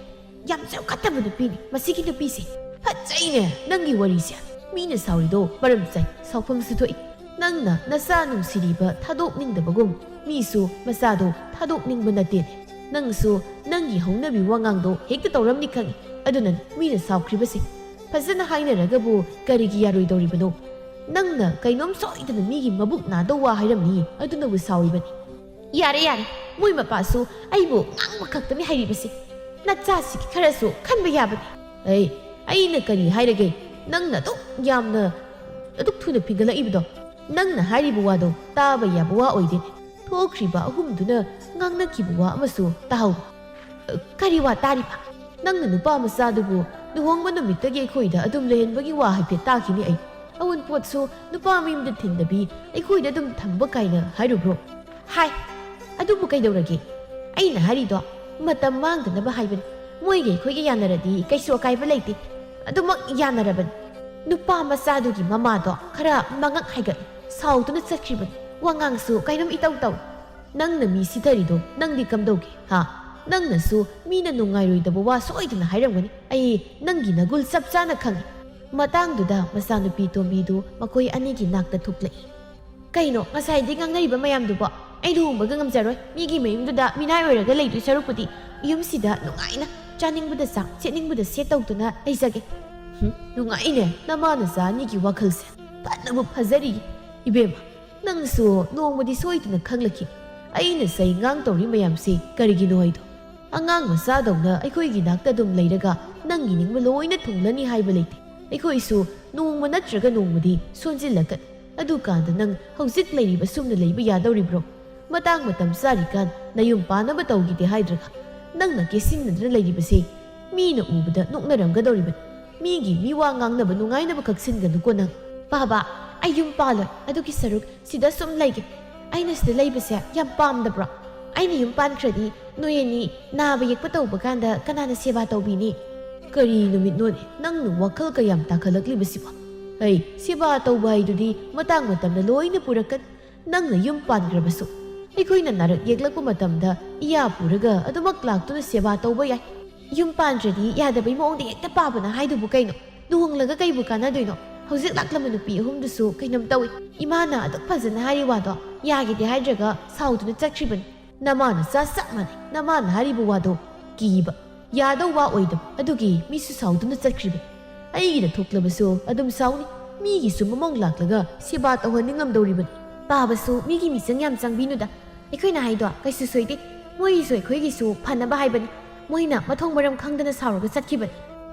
ꯌꯥꯝ ꯆꯥꯎꯈꯠꯇꯕ ꯅꯨꯄꯤꯅꯤ ꯃꯁꯤꯒꯤ ꯅꯨꯄꯤꯁꯦ꯫ ꯐꯠꯖꯩꯅꯦ ꯅꯪꯒꯤ ꯋꯥꯔꯤꯁꯦ꯫ ꯃꯤꯅ ꯁꯥꯎꯔꯤꯗꯣ ꯃꯔꯝ ꯆꯥꯏ, ꯁꯥꯎꯐꯝꯁꯨ ꯊꯣꯛꯏ꯫ ꯅꯪꯅ ꯅꯆꯥ ꯅꯨꯡꯁꯤꯔꯤꯕ ꯊꯥꯗꯣꯛꯅꯤꯡꯗꯕꯒꯨꯝ ꯃꯤꯁꯨ ꯃꯆꯥꯗꯣ ꯊꯥꯗꯣꯛꯅꯤꯡꯕ ꯅꯠꯇꯦꯅꯦ꯫ ꯅꯪꯁꯨ ꯅꯪꯒꯤ ꯍꯧꯅꯕꯤ ꯋꯥꯉꯥꯡꯗꯣ ꯍꯦꯛꯇ ꯇꯧꯔꯝꯅꯤ ꯈꯪꯏ꯫ ꯑꯗꯨꯅꯅꯤ ꯃꯤꯅ ꯁꯥꯎꯈ꯭ꯔꯤꯕꯁꯦ꯫ ꯐꯖꯅ ꯍꯥꯏꯅꯔꯒꯕꯨ ꯀꯔꯤꯒꯤ ꯌꯥꯔꯣꯏꯗꯧꯔꯤꯕꯅꯣ?" ꯅꯪꯅ ꯀꯩꯅꯣꯝ ꯁꯣꯏꯗꯅ ꯃꯤꯒꯤ ꯃꯕꯨꯛ ꯅꯥꯗꯧ ꯋꯥ ꯍꯥꯏꯔꯝꯅꯤ, ꯑꯗꯨꯅꯕꯨ ꯁꯥꯎꯔꯤꯕꯅꯤ꯫ ꯌꯥꯔꯦ, ꯌꯥꯔꯦ, ꯃꯣꯏ ꯃꯄꯥꯁꯨ ꯑꯩꯕꯨ ꯉꯥꯡꯕ ꯈꯛꯇꯅꯤ ꯍꯩꯔꯤꯕꯁꯤ꯫ ꯅꯆꯥꯁꯤꯒꯤ ꯈꯔꯁꯨ ꯈꯟꯕ ꯌꯥꯕꯅꯤ꯫ ꯑꯩ, ꯑꯩꯅ ꯀꯔꯤ ꯍꯥꯏꯔꯒꯦ? ꯅꯪꯅ ꯑꯗꯨꯛ ꯌꯥꯝꯅ, ꯑꯗꯨꯛ ꯊꯨꯅ ꯐꯤꯡꯒꯠꯂꯛꯏꯕꯗꯣ? ꯅꯪꯅ ꯍꯥꯏꯔꯤꯕ ꯋꯥꯗꯣ ꯇꯥꯕ ꯌꯥꯕ ꯋꯥ ꯑꯣꯏꯗꯦꯅꯦ꯫ ꯊꯣꯛꯈ꯭ꯔꯤꯕ ꯑꯍꯨꯝꯗꯨꯅ ꯉꯥꯡꯅꯈꯤꯕ ꯋꯥ ꯑꯃꯁꯨ ꯇꯥꯍꯧ꯫ ꯀꯔꯤ ꯋꯥ ꯇꯥꯔꯤꯕ? ꯅꯪꯅ ꯅꯨꯄꯥ ꯃꯆꯥꯗꯨꯕꯨ ꯂꯨꯍꯣꯡꯕ ꯅꯨꯃꯤꯠꯇꯒꯤ ꯑꯩꯈꯣꯏꯗ ꯑꯗꯨꯝ ꯂꯩꯍꯟꯕꯒꯤ ꯋꯥ ꯍꯥꯏꯐꯦꯠ ꯇꯥꯈꯤꯅꯤ ꯑꯩ꯫ ꯑꯋꯨꯟꯄꯣꯠꯁꯨ ꯅꯨꯄꯥ ꯃꯌꯨꯝꯗ ꯊꯤꯟꯗꯕꯤ ꯑꯩꯈꯣꯏꯗ ꯑꯗꯨꯝ ꯊꯝꯕ ꯀꯥꯏꯅ ꯍꯥꯏꯔꯨꯕ꯭ꯔꯣ? ꯍꯥꯏ, ꯑꯗꯨꯕꯨ ꯀꯩꯗꯧꯔꯒꯦ? ꯑꯩꯅ ꯍꯥꯏꯔꯤꯗꯣ ꯃꯇꯝ ꯃꯥꯡꯗꯅꯕ ꯍꯥꯏꯕꯅꯤ꯫ ꯃꯣꯏꯒ ꯑꯩꯈꯣꯏꯒ ꯌꯥꯅꯔꯗꯤ ꯀꯩꯁꯨ ꯑꯀꯥꯏꯕ ꯂꯩꯇꯦ꯫ ꯑꯗꯨꯃꯛ ꯌꯥꯅꯔꯕꯅꯤ꯫ ꯅꯨꯄꯥ ꯃꯆꯥꯗꯨꯒꯤ ꯃꯃꯥꯗꯣ ꯈꯔ ꯃꯉꯛ ꯍꯥꯏꯒꯠꯂꯤ, ꯁꯥꯎꯗꯨꯅ ꯆꯠꯈ꯭ꯔꯤꯕꯅꯤ꯫ ꯋꯥꯉꯥꯡꯁꯨ ꯀꯩꯅꯣꯝ ꯏꯇꯧ ꯇꯧꯏ꯫ ꯅꯪꯅ ꯃꯤ ꯁꯤꯊꯔꯤꯗꯣ ꯅꯪꯗꯤ ꯀꯝꯗꯧꯒꯦ, ꯍꯥ? ꯅꯪꯅꯁꯨ ꯃꯤꯅ ꯅꯨꯡꯉꯥꯏꯔꯣꯏꯗꯕ ꯋꯥ ꯁꯣꯏꯗꯅ ꯍꯥꯏꯔꯝꯒꯅꯤ꯫ ꯑꯩ ꯅꯪꯒꯤ ꯅꯒꯨꯜ ꯆꯞ ꯆꯥꯅ ꯈꯪꯏ꯫ ꯃꯇꯥꯡꯗꯨꯗ ꯃꯆꯥꯅꯨꯄꯤ ꯇꯣꯝꯕꯤꯗꯨ ꯃꯈꯣꯏ ꯑꯅꯤꯒꯤ ꯅꯥꯛꯇ ꯊꯣꯛꯂꯛꯏ꯫ ꯀꯩꯅꯣ ꯉꯁꯥꯏꯗꯤ ꯉꯥꯡꯅꯔꯤꯕ ꯃꯌꯥꯝꯗꯨꯕꯣ? ꯑꯩ ꯂꯨꯍꯣꯡꯕꯒ ꯉꯝꯖꯔꯣꯏ꯫ ꯃꯤꯒꯤ ꯃꯌꯨꯝꯗꯨꯗ ꯃꯤꯅꯥꯏ ꯑꯣꯏꯔꯒ ꯂꯩꯗꯣꯏ ꯁꯔꯨꯛꯄꯨꯗꯤ ꯌꯨꯝꯁꯤꯗ ꯅꯨꯡꯉꯥꯏꯅ ꯆꯥꯅꯤꯡꯕꯗ ꯆꯥ, ꯁꯦꯠꯅꯤꯡꯕꯗ ꯁꯦꯠ ꯇꯧꯗꯨꯅ ꯂꯩꯖꯒꯦ꯫ ꯍꯨꯝ, ꯅꯨꯡꯉꯥꯏꯅꯦ ꯅꯃꯥ ꯅꯆꯥ ꯑꯅꯤꯒꯤ ꯋꯥꯈꯜꯁꯦ꯫ ꯐꯅꯕꯨ ꯐꯖꯔꯤ꯫ ꯏꯕꯦꯝꯃ, ꯅꯪꯁꯨ ꯅꯣꯡꯃꯗꯤ ꯁꯣꯏꯗꯅ ꯈꯪꯂꯛꯈꯤ꯫ ꯑꯩꯅ ꯆꯩꯉꯥꯡ ꯇꯧꯔꯤ ꯃꯌꯥꯝꯁꯤ ꯀꯔꯤꯒꯤꯅꯣ ꯍꯥꯏꯗꯣ꯫ ꯑꯉꯥꯡ ꯃꯆꯥꯗꯧꯅ ꯑꯩꯈꯣꯏꯒꯤ ꯅꯥꯛꯇ ꯑꯗꯨꯝ ꯂꯩꯔꯒ ꯅꯪꯒꯤ ꯅꯤꯡꯕ ꯂꯣꯏꯅ ꯊꯨꯡꯂꯅꯤ ꯍꯥꯏꯕ ꯂꯩꯇꯦ꯫ ꯑꯩꯈꯣꯏꯁꯨ ꯅꯣꯡꯃ ꯅꯠꯇ꯭ꯔꯒ ꯅꯣꯡꯃꯗꯤ ꯁꯣꯟꯖꯤꯜꯂꯛꯀꯅꯤ꯫ ꯑꯗꯨꯀꯥꯟꯗ ꯅꯪ ꯍꯧꯖꯤꯛ ꯂꯩꯔꯤꯕ ꯁꯨꯝꯅ ꯂꯩꯕ ꯌꯥꯗꯧꯔꯤꯕ꯭ꯔꯣ? ꯃꯇꯥꯡ ꯃꯇꯝ ꯆꯥꯔꯤꯀꯥꯟ ꯅꯌꯨꯝ ꯄꯥꯟꯅꯕ ꯇꯧꯈꯤꯗꯦ ꯍꯥꯏꯗ꯭ꯔꯒ ꯅꯪꯅ ꯀꯦꯁꯤꯟꯅꯗꯨꯅ ꯂꯩꯔꯤꯕꯁꯦ ꯃꯤꯅ ꯎꯕꯗ ꯅꯣꯛꯅꯔꯝꯒꯗꯧꯔꯤꯕꯅꯤ꯫ ꯃꯤꯒꯤ ꯃꯤꯋꯥ ꯉꯥꯡꯅꯕ ꯅꯨꯡꯉꯥꯏꯅꯕ ꯈꯛꯁꯤꯟꯒꯅꯨꯀꯣ ꯅꯪ꯫ ꯕꯥꯕꯥ, ꯑꯩ ꯌꯨꯝ ꯄꯥꯜꯂꯣꯏ꯫ ꯑꯗꯨꯒꯤ ꯁꯔꯨꯛ ꯁꯤꯗ ꯁꯨꯝ ꯂꯩꯒꯦ꯫ ꯑꯩꯅ ꯁꯤꯗ ꯂꯩꯕꯁꯦ ꯌꯥꯝ ꯄꯥꯝꯗꯕ꯭ꯔꯣ? ꯑꯩꯅ ꯌꯨꯝ ꯄꯥꯟꯈ꯭ꯔꯗꯤ ꯅꯣꯏ ꯑꯅꯤ ꯅꯥꯕ ꯌꯦꯛꯄ ꯇꯧꯕ ꯀꯥꯟꯗ ꯀꯅꯥꯅ ꯁꯦꯕꯥ ꯇꯧꯕꯤꯅꯤ? ꯀꯔꯤ ꯅꯨꯃꯤꯠꯅꯣꯅꯦ ꯅꯪꯅ ꯋꯥꯈꯜ ꯀꯌꯥꯝ ꯇꯥꯈꯠꯂꯛꯂꯤꯕꯁꯤꯕꯣ? ꯑꯩ ꯁꯦꯕꯥ ꯇꯧꯕ ꯍꯥꯏꯗꯨꯗꯤ ꯃꯇꯥꯡ ꯃꯇꯝꯅ ꯂꯣꯏꯅ ꯄꯨꯔꯛꯀꯅꯤ꯫ ꯅꯪꯅ ꯌꯨꯝ ꯄꯥꯟꯈ꯭ꯔꯕꯁꯨ ꯑꯩꯈꯣꯏꯅ ꯅꯥꯔꯛ ꯌꯦꯛꯂꯛꯄ ꯃꯇꯝꯗ ꯏꯌꯥ ꯄꯨꯔꯒ ꯑꯗꯨꯃꯛ ꯂꯥꯛꯇꯨꯅ ꯁꯦꯕꯥ ꯇꯧꯕ ꯌꯥꯏ꯫ ꯌꯨꯝ ꯄꯥꯟꯗ꯭ꯔꯗꯤ ꯌꯥꯗꯕꯩ ꯃꯑꯣꯡꯗ ꯍꯦꯛꯇ ꯄꯥꯕꯅ ꯍꯥꯏꯗꯨꯕꯨ ꯀꯩꯅꯣ? ꯂꯨꯍꯣꯡꯂꯒ ꯀꯩꯕꯨ ꯀꯥꯟꯅꯗꯣꯏꯅꯣ? ꯍꯧꯖꯤꯛ ꯂꯥꯛꯂꯝꯕ ꯅꯨꯄꯤ ꯑꯍꯨꯝꯗꯨꯁꯨ ꯀꯩꯅꯣꯝ ꯇꯧꯏ꯫ ꯏꯃꯥꯅ ꯑꯗꯨꯛ ꯐꯖꯅ ꯍꯥꯏꯔꯤ ꯋꯥꯗꯣ ꯌꯥꯈꯤꯗꯦ ꯍꯥꯏꯗ꯭ꯔꯒ ꯁꯥꯎꯗꯨꯅ ꯆꯠꯈ꯭ꯔꯤꯕꯅꯤ꯫ ꯅꯃꯥ ꯅꯆꯥ ꯆꯞ ꯃꯥꯟꯅꯩ꯫ ꯅꯃꯥꯅ ꯍꯥꯏꯔꯤꯕ ꯋꯥꯗꯣ ꯀꯤꯕ, ꯌꯥꯗꯧ ꯋꯥ ꯑꯣꯏꯗꯕ ꯑꯗꯨꯒꯤ ꯃꯤꯁꯨ ꯁꯥꯎꯗꯨꯅ ꯆꯠꯈ꯭ꯔꯤꯕꯅꯤ꯫ ꯑꯩꯒꯤꯗ ꯊꯣꯛꯂꯕꯁꯨ ꯑꯗꯨꯝ ꯁꯥꯎꯅꯤ꯫ ꯃꯤꯒꯤꯁꯨ ꯃꯃꯧ ꯂꯥꯛꯂꯒ ꯁꯦꯕꯥ ꯇꯧꯍꯟꯅꯤꯡꯉꯝꯗꯧꯔꯤꯕꯅꯤ꯫ ꯄꯥꯕꯁꯨ ꯃꯤꯒꯤ ꯃꯤꯆꯪ ꯌꯥꯝ ꯆꯪꯕꯤꯅꯨꯗ꯫ ꯑꯩꯈꯣꯏꯅ ꯍꯥꯏꯗꯣ ꯀꯩꯁꯨ ꯁꯣꯏꯗꯦ꯫ ꯃꯣꯏꯒꯤꯁꯨ ꯑꯩꯈꯣꯏꯒꯤꯁꯨ ꯐꯅꯕ ꯍꯥꯏꯕꯅꯤ꯫ ꯃꯣꯏꯅ ꯃꯊꯣꯡ ꯃꯔꯝ ꯈꯪꯗꯅ ꯁꯥꯎꯔꯒ ꯆꯠꯈꯤꯕꯅꯤ꯫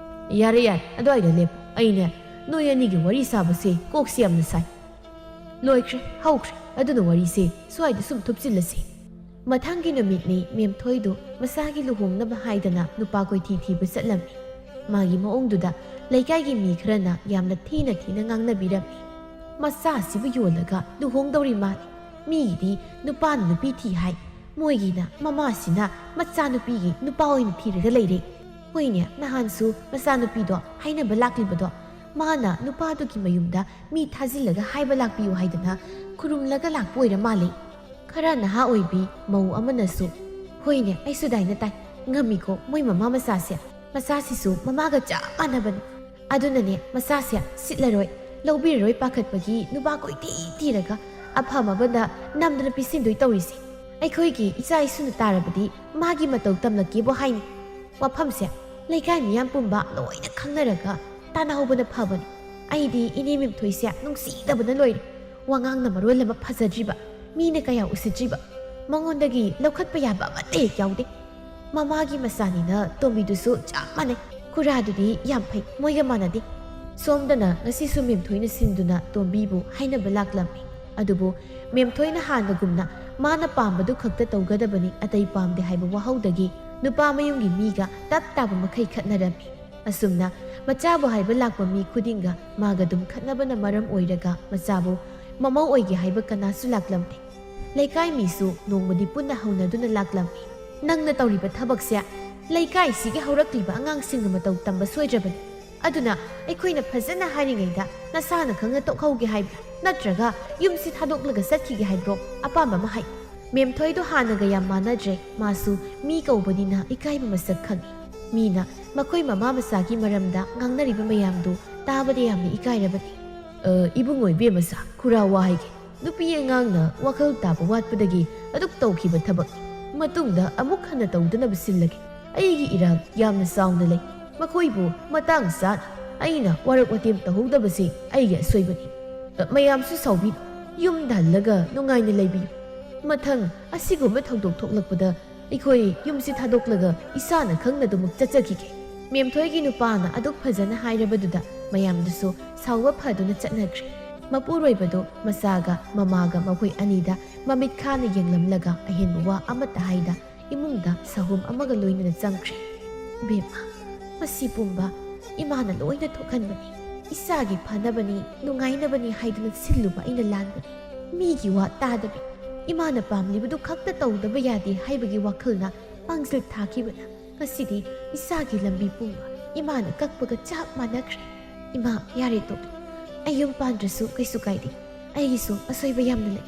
ꯌꯥꯔꯦ, ꯌꯥꯔꯦ, ꯑꯗꯨꯋꯥꯏꯗ ꯂꯦꯞꯄꯣ꯫ ꯑꯩꯅꯦ, ꯅꯣꯏ ꯑꯅꯤꯒꯤ ꯋꯥꯔꯤ ꯁꯥꯕꯁꯦ ꯀꯣꯛꯁꯦ ꯌꯥꯝꯅ ꯁꯥꯏ꯫ ꯂꯣꯏꯈ꯭ꯔꯦ, ꯍꯧꯈ꯭ꯔꯦ꯫ ꯑꯗꯨꯅ ꯋꯥꯔꯤꯁꯦ ꯁ꯭ꯋꯥꯏꯗ ꯁꯨꯝ ꯊꯨꯞꯆꯤꯜꯂꯁꯤ꯫ ꯃꯊꯪꯒꯤ ꯅꯨꯃꯤꯠꯅꯤ, ꯃꯦꯝꯊꯣꯏꯗꯨ ꯃꯆꯥꯒꯤ ꯂꯨꯍꯣꯡꯅꯕ ꯍꯥꯏꯗꯅ ꯅꯨꯄꯥ ꯀꯣꯏꯊꯤ ꯊꯤꯕ ꯆꯠꯂꯝꯃꯤ꯫ ꯃꯥꯒꯤ ꯃꯑꯣꯡꯗꯨꯗ ꯂꯩꯀꯥꯏꯒꯤ ꯃꯤ ꯈꯔꯅ ꯌꯥꯝꯅ ꯊꯤꯅ ꯊꯤꯅ ꯉꯥꯡꯅꯕꯤꯔꯝꯃꯤ꯫ "ꯃꯆꯥꯁꯤꯕꯨ ꯌꯣꯜꯂꯒ ꯂꯨꯍꯣꯡꯗꯧꯔꯤ ꯃꯥꯜꯂꯤ꯫ ꯃꯤꯒꯤꯗꯤ ꯅꯨꯄꯥꯅ ꯅꯨꯄꯤ ꯊꯤ ꯍꯥꯏ, ꯃꯣꯏꯒꯤꯅ ꯃꯃꯥꯁꯤꯅ ꯃꯆꯥꯅꯨꯄꯤꯒꯤ ꯅꯨꯄꯥ ꯑꯣꯏꯅ ꯊꯤꯔꯒ ꯂꯩꯔꯦ꯫ ꯍꯣꯏꯅꯦ, ꯅꯍꯥꯟꯁꯨ ꯃꯆꯥꯅꯨꯄꯤꯗꯣ ꯍꯥꯏꯅꯕ ꯂꯥꯛꯂꯤꯕꯗꯣ, ꯃꯥꯅ ꯅꯨꯄꯥꯗꯨꯒꯤ ꯃꯌꯨꯝꯗ ꯃꯤ ꯊꯥꯖꯤꯜꯂꯒ ꯍꯥꯏꯕ ꯂꯥꯛꯄꯤꯌꯨ ꯍꯥꯏꯗꯅ ꯈꯨꯔꯨꯝꯂꯒ ꯂꯥꯛꯄ ꯑꯣꯏꯔ ꯃꯥꯜꯂꯦ꯫ ꯈꯔ ꯅꯍꯥ ꯑꯣꯏꯕꯤ ꯃꯧ ꯑꯃꯅꯁꯨ, "ꯍꯣꯏꯅꯦ, ꯑꯩꯁꯨ ꯑꯗꯥꯏꯅ ꯇꯥꯏ꯫ ꯉꯝꯃꯤꯀꯣ ꯃꯣꯏ ꯃꯃꯥ ꯃꯆꯥꯁꯦ꯫ ꯃꯆꯥꯁꯤꯁꯨ ꯃꯃꯥꯒ ꯆꯞ ꯃꯥꯟꯅꯕꯅꯤ꯫ ꯑꯗꯨꯅꯅꯦ ꯃꯆꯥꯁꯦ ꯁꯤꯠꯂꯔꯣꯏ, ꯂꯧꯕꯤꯔꯔꯣꯏ ꯄꯥꯈꯠꯄꯒꯤ ꯅꯨꯄꯥ ꯀꯣꯏꯊꯤ ꯊꯤꯔꯒ ꯑꯐꯕ ꯑꯃꯗ ꯅꯝꯗꯅ ꯄꯤꯁꯤꯟꯗꯣꯏ ꯇꯧꯔꯤꯁꯦ꯫ ꯑꯩꯈꯣꯏꯒꯤ ꯏꯆꯥ ꯏꯁꯨꯅ ꯇꯥꯔꯕꯗꯤ ꯃꯥꯒꯤ ꯃꯇꯧ ꯇꯝꯂꯛꯀꯦꯕꯨ ꯍꯥꯏꯅꯤ꯫ ꯋꯥꯐꯝꯁꯦ ꯂꯩꯀꯥꯏ ꯃꯤꯌꯥꯝ ꯄꯨꯝꯕ ꯂꯣꯏꯅ ꯈꯪꯅꯔꯒ ꯇꯥꯟꯅꯍꯧꯕꯅ ꯐꯕꯅꯤ꯫ ꯑꯩꯗꯤ ꯏꯅꯦ ꯃꯦꯝꯊꯣꯏꯁꯦ ꯅꯨꯡꯁꯤꯗꯕꯅ ꯂꯣꯏꯔꯦ꯫ ꯋꯥꯉꯥꯡꯅ ꯃꯔꯣꯜ ꯑꯃ ꯐꯖꯗ꯭ꯔꯤꯕ, ꯃꯤꯅ ꯀꯌꯥ ꯎꯁꯤꯠꯇ꯭ꯔꯤꯕ, ꯃꯉꯣꯟꯗꯒꯤ ꯂꯧꯈꯠꯄ ꯌꯥꯕ ꯑꯃꯠꯇ ꯍꯦꯛ ꯌꯥꯎꯗꯦ꯫ ꯃꯃꯥꯒꯤ ꯃꯆꯥꯅꯤꯅ ꯇꯣꯝꯕꯤꯗꯨꯁꯨ ꯆꯞ ꯃꯥꯟꯅꯩ꯫ ꯈꯨꯔꯥꯗꯨꯗꯤ ꯌꯥꯝ ꯐꯩ, ꯃꯣꯏꯒ ꯃꯥꯟꯅꯗꯦ꯫" ꯁꯣꯝꯗꯅ ꯉꯁꯤꯁꯨ ꯃꯦꯝꯊꯣꯏꯅ ꯁꯤꯟꯗꯨꯅ ꯇꯣꯝꯕꯤꯕꯨ ꯍꯥꯏꯅꯕ ꯂꯥꯛꯂꯝꯃꯤ꯫ ꯑꯗꯨꯕꯨ ꯃꯦꯝꯊꯣꯏꯅ ꯍꯥꯟꯅꯒꯨꯝꯅ ꯃꯥꯅ ꯄꯥꯝꯕꯗꯨ ꯈꯛꯇ ꯇꯧꯒꯗꯕꯅꯤ, ꯑꯇꯩ ꯄꯥꯝꯗꯦ ꯍꯥꯏꯕ ꯋꯥꯍꯧꯗꯒꯤ ꯅꯨꯄꯥ ꯃꯌꯨꯝꯒꯤ ꯃꯤꯒ ꯇꯞ ꯇꯥꯕ ꯃꯈꯩ ꯈꯠꯅꯔꯝꯃꯤ꯫ ꯑꯁꯨꯝꯅ ꯃꯆꯥꯕꯨ ꯍꯥꯏꯕ ꯂꯥꯛꯄ ꯃꯤ ꯈꯨꯗꯤꯡꯒ ꯃꯥꯒ ꯑꯗꯨꯝ ꯈꯠꯅꯕꯅ ꯃꯔꯝ ꯑꯣꯏꯔꯒ ꯃꯆꯥꯕꯨ ꯃꯃꯧ ꯑꯣꯏꯒꯦ ꯍꯥꯏꯕ ꯀꯅꯥꯁꯨ ꯂꯥꯛꯂꯝꯗꯦ꯫ ꯂꯩꯀꯥꯏ ꯃꯤꯁꯨ ꯅꯣꯡꯃꯗꯤ ꯄꯨꯟꯅ ꯍꯧꯅꯗꯨꯅ ꯂꯥꯛꯂꯝꯃꯤ꯫ "ꯅꯪꯅ ꯇꯧꯔꯤꯕ ꯊꯕꯛꯁꯦ ꯂꯩꯀꯥꯏꯁꯤꯒꯤ ꯍꯧꯔꯛꯂꯤꯕ ꯑꯉꯥꯡꯁꯤꯡꯅ ꯃꯇꯧ ꯇꯝꯕ ꯁꯣꯏꯗ꯭ꯔꯕꯅꯤ꯫ ꯑꯗꯨꯅ ꯑꯩꯈꯣꯏꯅ ꯐꯖꯅ ꯍꯥꯏꯔꯤꯉꯩꯗ ꯅꯁꯥꯅ ꯈꯪꯅ ꯇꯣꯛꯍꯧꯒꯦ ꯍꯥꯏꯕ꯭ꯔꯥ? ꯅꯠꯇ꯭ꯔꯒ ꯌꯨꯝꯁꯤ ꯊꯥꯗꯣꯛꯂꯒ ꯆꯠꯈꯤꯒꯦ ꯍꯥꯏꯕ꯭ꯔꯣ? ꯑꯄꯥꯝꯕ ꯑꯃ ꯍꯥꯏ꯫" ꯃꯦꯝꯊꯣꯏꯗꯣ ꯍꯥꯟꯅꯒ ꯌꯥꯝ ꯃꯥꯟꯅꯗ꯭ꯔꯦ꯫ ꯃꯥꯁꯨ ꯃꯤ ꯀꯧꯕꯅꯤꯅ ꯏꯀꯥꯏꯕ ꯃꯁꯛ ꯈꯪꯉꯤ꯫ ꯃꯤꯅ ꯃꯈꯣꯏ ꯃꯃꯥ ꯃꯆꯥꯒꯤ ꯃꯔꯝꯗ ꯉꯥꯡꯅꯔꯤꯕ ꯃꯌꯥꯝꯗꯨ ꯇꯥꯕꯗ ꯌꯥꯝꯅ ꯏꯀꯥꯏꯔꯕꯅꯤ꯫ "ꯑ, ꯏꯕꯨꯡꯉꯣ, ꯏꯕꯦꯝꯃꯆꯥ, ꯈꯨꯔꯥ ꯋꯥ ꯍꯥꯏꯒꯦ꯫ ꯅꯨꯄꯤ ꯑꯉꯥꯡꯅ ꯋꯥꯈꯜ ꯇꯥꯕ ꯋꯥꯠꯄꯗꯒꯤ ꯑꯗꯨꯛ ꯇꯧꯈꯤꯕ ꯊꯕꯛꯅꯤ꯫ ꯃꯇꯨꯡꯗ ꯑꯃꯨꯛ ꯍꯟꯅ ꯇꯧꯗꯅꯕ ꯁꯤꯜꯂꯒꯦ꯫ ꯑꯩꯒꯤ ꯏꯔꯥꯡ ꯌꯥꯝꯅ ꯆꯥꯎꯅ ꯂꯩ꯫ ꯃꯈꯣꯏꯕꯨ ꯃꯇꯥꯡ ꯆꯥꯅ ꯑꯩꯅ ꯋꯥꯔꯛ ꯋꯥꯇꯦꯝ ꯇꯧꯍꯧꯗꯕꯁꯦ ꯑꯩꯒꯤ ꯑꯁꯣꯏꯕꯅꯤ꯫ ꯃꯌꯥꯝꯁꯨ ꯁꯥꯎꯕꯤꯅꯨ, ꯌꯨꯝꯗ ꯍꯜꯂꯒ ꯅꯨꯡꯉꯥꯏꯅ ꯂꯩꯕꯤꯌꯨ꯫ ꯃꯊꯪ ꯑꯁꯤꯒꯨꯝꯕ ꯊꯧꯗꯣꯛ ꯊꯣꯛꯂꯛꯄꯗ ꯑꯩꯈꯣꯏ ꯌꯨꯝꯁꯤ ꯊꯥꯗꯣꯛꯂꯒ ꯏꯁꯥꯅ ꯈꯪꯅ ꯑꯗꯨꯃꯛ ꯆꯠꯆꯈꯤꯒꯦ꯫ ꯃꯦꯝꯊꯣꯏꯒꯤ ꯅꯨꯄꯥꯅ ꯑꯗꯨꯛ ꯐꯖꯅ ꯍꯥꯏꯔꯕꯗꯨꯗ ꯃꯌꯥꯝꯗꯨꯁꯨ ꯁꯥꯎꯕ ꯐꯗꯨꯅ ꯆꯠꯅꯈ꯭ꯔꯦ꯫ ꯃꯄꯨꯔꯣꯏꯕꯗꯨ ꯃꯆꯥꯒ ꯃꯃꯥꯒ ꯃꯈꯣꯏ ꯑꯅꯤꯗ ꯃꯃꯤꯠ ꯈꯥꯅ ꯌꯦꯡꯂꯝꯂꯒ ꯑꯍꯦꯟꯕ ꯋꯥ ꯑꯃꯠꯇ ꯍꯥꯏꯗ ꯏꯃꯨꯡꯗ ꯁꯥꯍꯨꯝ ꯑꯃꯒ ꯂꯣꯏꯅꯅ ꯆꯪꯈ꯭ꯔꯦ꯫ "ꯕꯦꯝꯃ, ꯃꯁꯤ ꯄꯨꯝꯕ ꯏꯃꯥꯅ ꯂꯣꯏꯅ ꯊꯣꯛꯍꯟꯕꯅꯤ꯫ ꯏꯆꯥꯒꯤ ꯐꯅꯕꯅꯤ, ꯅꯨꯡꯉꯥꯏꯅꯕꯅꯤ ꯍꯥꯏꯗꯨꯅ ꯁꯤꯜꯂꯨꯕ ꯑꯩꯅ ꯂꯥꯟꯕꯅꯤ꯫ ꯃꯤꯒꯤ ꯋꯥ ꯇꯥꯗꯕꯤ, ꯏꯃꯥꯅ ꯄꯥꯝꯂꯤꯕꯗꯨ ꯈꯛꯇ ꯇꯧꯗꯕ ꯌꯥꯗꯦ ꯍꯥꯏꯕꯒꯤ ꯋꯥꯈꯜꯅ ꯄꯥꯡꯖꯤꯜ ꯊꯥꯈꯤꯕꯅ ꯉꯁꯤꯗꯤ ꯏꯆꯥꯒꯤ ꯂꯝꯕꯤ ꯄꯨꯝꯕ ꯏꯃꯥꯅ ꯀꯛꯄꯒ ꯆꯞ ꯃꯥꯟꯅꯈ꯭ꯔꯦ꯫ ꯏꯃꯥ, ꯌꯥꯔꯦ ꯇꯣꯛꯂꯣ꯫ ꯑꯩ ꯌꯨꯝ ꯄꯥꯟꯗ꯭ꯔꯁꯨ ꯀꯩꯁꯨ ꯀꯥꯏꯗꯦ꯫ ꯑꯩꯒꯤꯁꯨ ꯑꯁꯣꯏꯕ ꯌꯥꯝꯅ ꯂꯩ꯫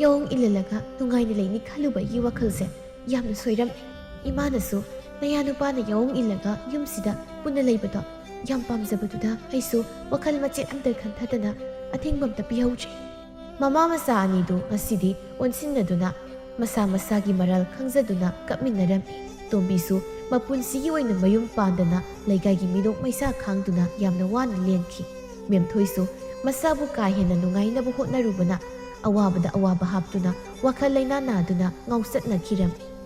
ꯌꯥꯑꯣꯡ ꯏꯜꯂꯜꯂꯒ ꯅꯨꯡꯉꯥꯏꯅ ꯂꯩꯅꯤ ꯈꯜꯂꯨꯕ ꯑꯩꯒꯤ ꯋꯥꯈꯜꯁꯦ ꯌꯥꯝꯅ ꯁꯣꯏꯔꯝꯃꯦ꯫ ꯏꯃꯥꯅꯁꯨ ꯅꯌꯥ ꯅꯨꯄꯥꯅ ꯌꯥꯑꯣꯡ ꯏꯜꯂꯒ ꯌꯨꯝꯁꯤꯗ ꯄꯨꯟꯅ ꯂꯩꯕꯗꯣ ꯌꯥꯝ ꯄꯥꯝꯖꯕꯗꯨꯗ ꯑꯩꯁꯨ ꯋꯥꯈꯜ ꯃꯆꯦꯠ ꯑꯝꯇ ꯈꯟꯊꯗꯅ ꯑꯊꯤꯡꯕ ꯑꯝꯇ ꯄꯤꯍꯧꯗ꯭ꯔꯦ꯫" ꯃꯃꯥ ꯃꯆꯥ ꯑꯅꯤꯗꯨ ꯉꯁꯤꯗꯤ ꯑꯣꯟꯁꯤꯟꯅꯗꯨꯅ ꯃꯁꯥ ꯃꯁꯥꯒꯤ ꯃꯔꯥꯜ ꯈꯪꯖꯗꯨꯅ ꯀꯞꯃꯤꯟꯅꯔꯝꯃꯤ꯫ ꯇꯣꯝꯕꯤꯁꯨ ꯃꯄꯨꯟꯁꯤꯒꯤ ꯑꯣꯏꯅ ꯃꯌꯨꯝ ꯄꯥꯟꯗꯅ ꯂꯩꯀꯥꯏꯒꯤ ꯃꯤꯅꯣꯛ ꯃꯩꯁꯥ ꯈꯥꯡꯗꯨꯅ ꯌꯥꯝꯅ ꯋꯥꯅ ꯂꯦꯟꯈꯤ꯫ ꯃꯦꯝꯊꯣꯏꯁꯨ ꯃꯁꯥꯕꯨ ꯀꯥ ꯍꯦꯟꯅ ꯅꯨꯡꯉꯥꯏꯅꯕ ꯍꯣꯠꯅꯔꯨꯕꯅ ꯑꯋꯥꯕꯗ ꯑꯋꯥꯕ ꯍꯥꯞꯇꯨꯅ ꯋꯥꯈꯜ ꯂꯩꯅꯥ ꯅꯥꯗꯨꯅ ꯉꯥꯎꯆꯠꯅꯈꯤꯔꯝꯃꯤ꯫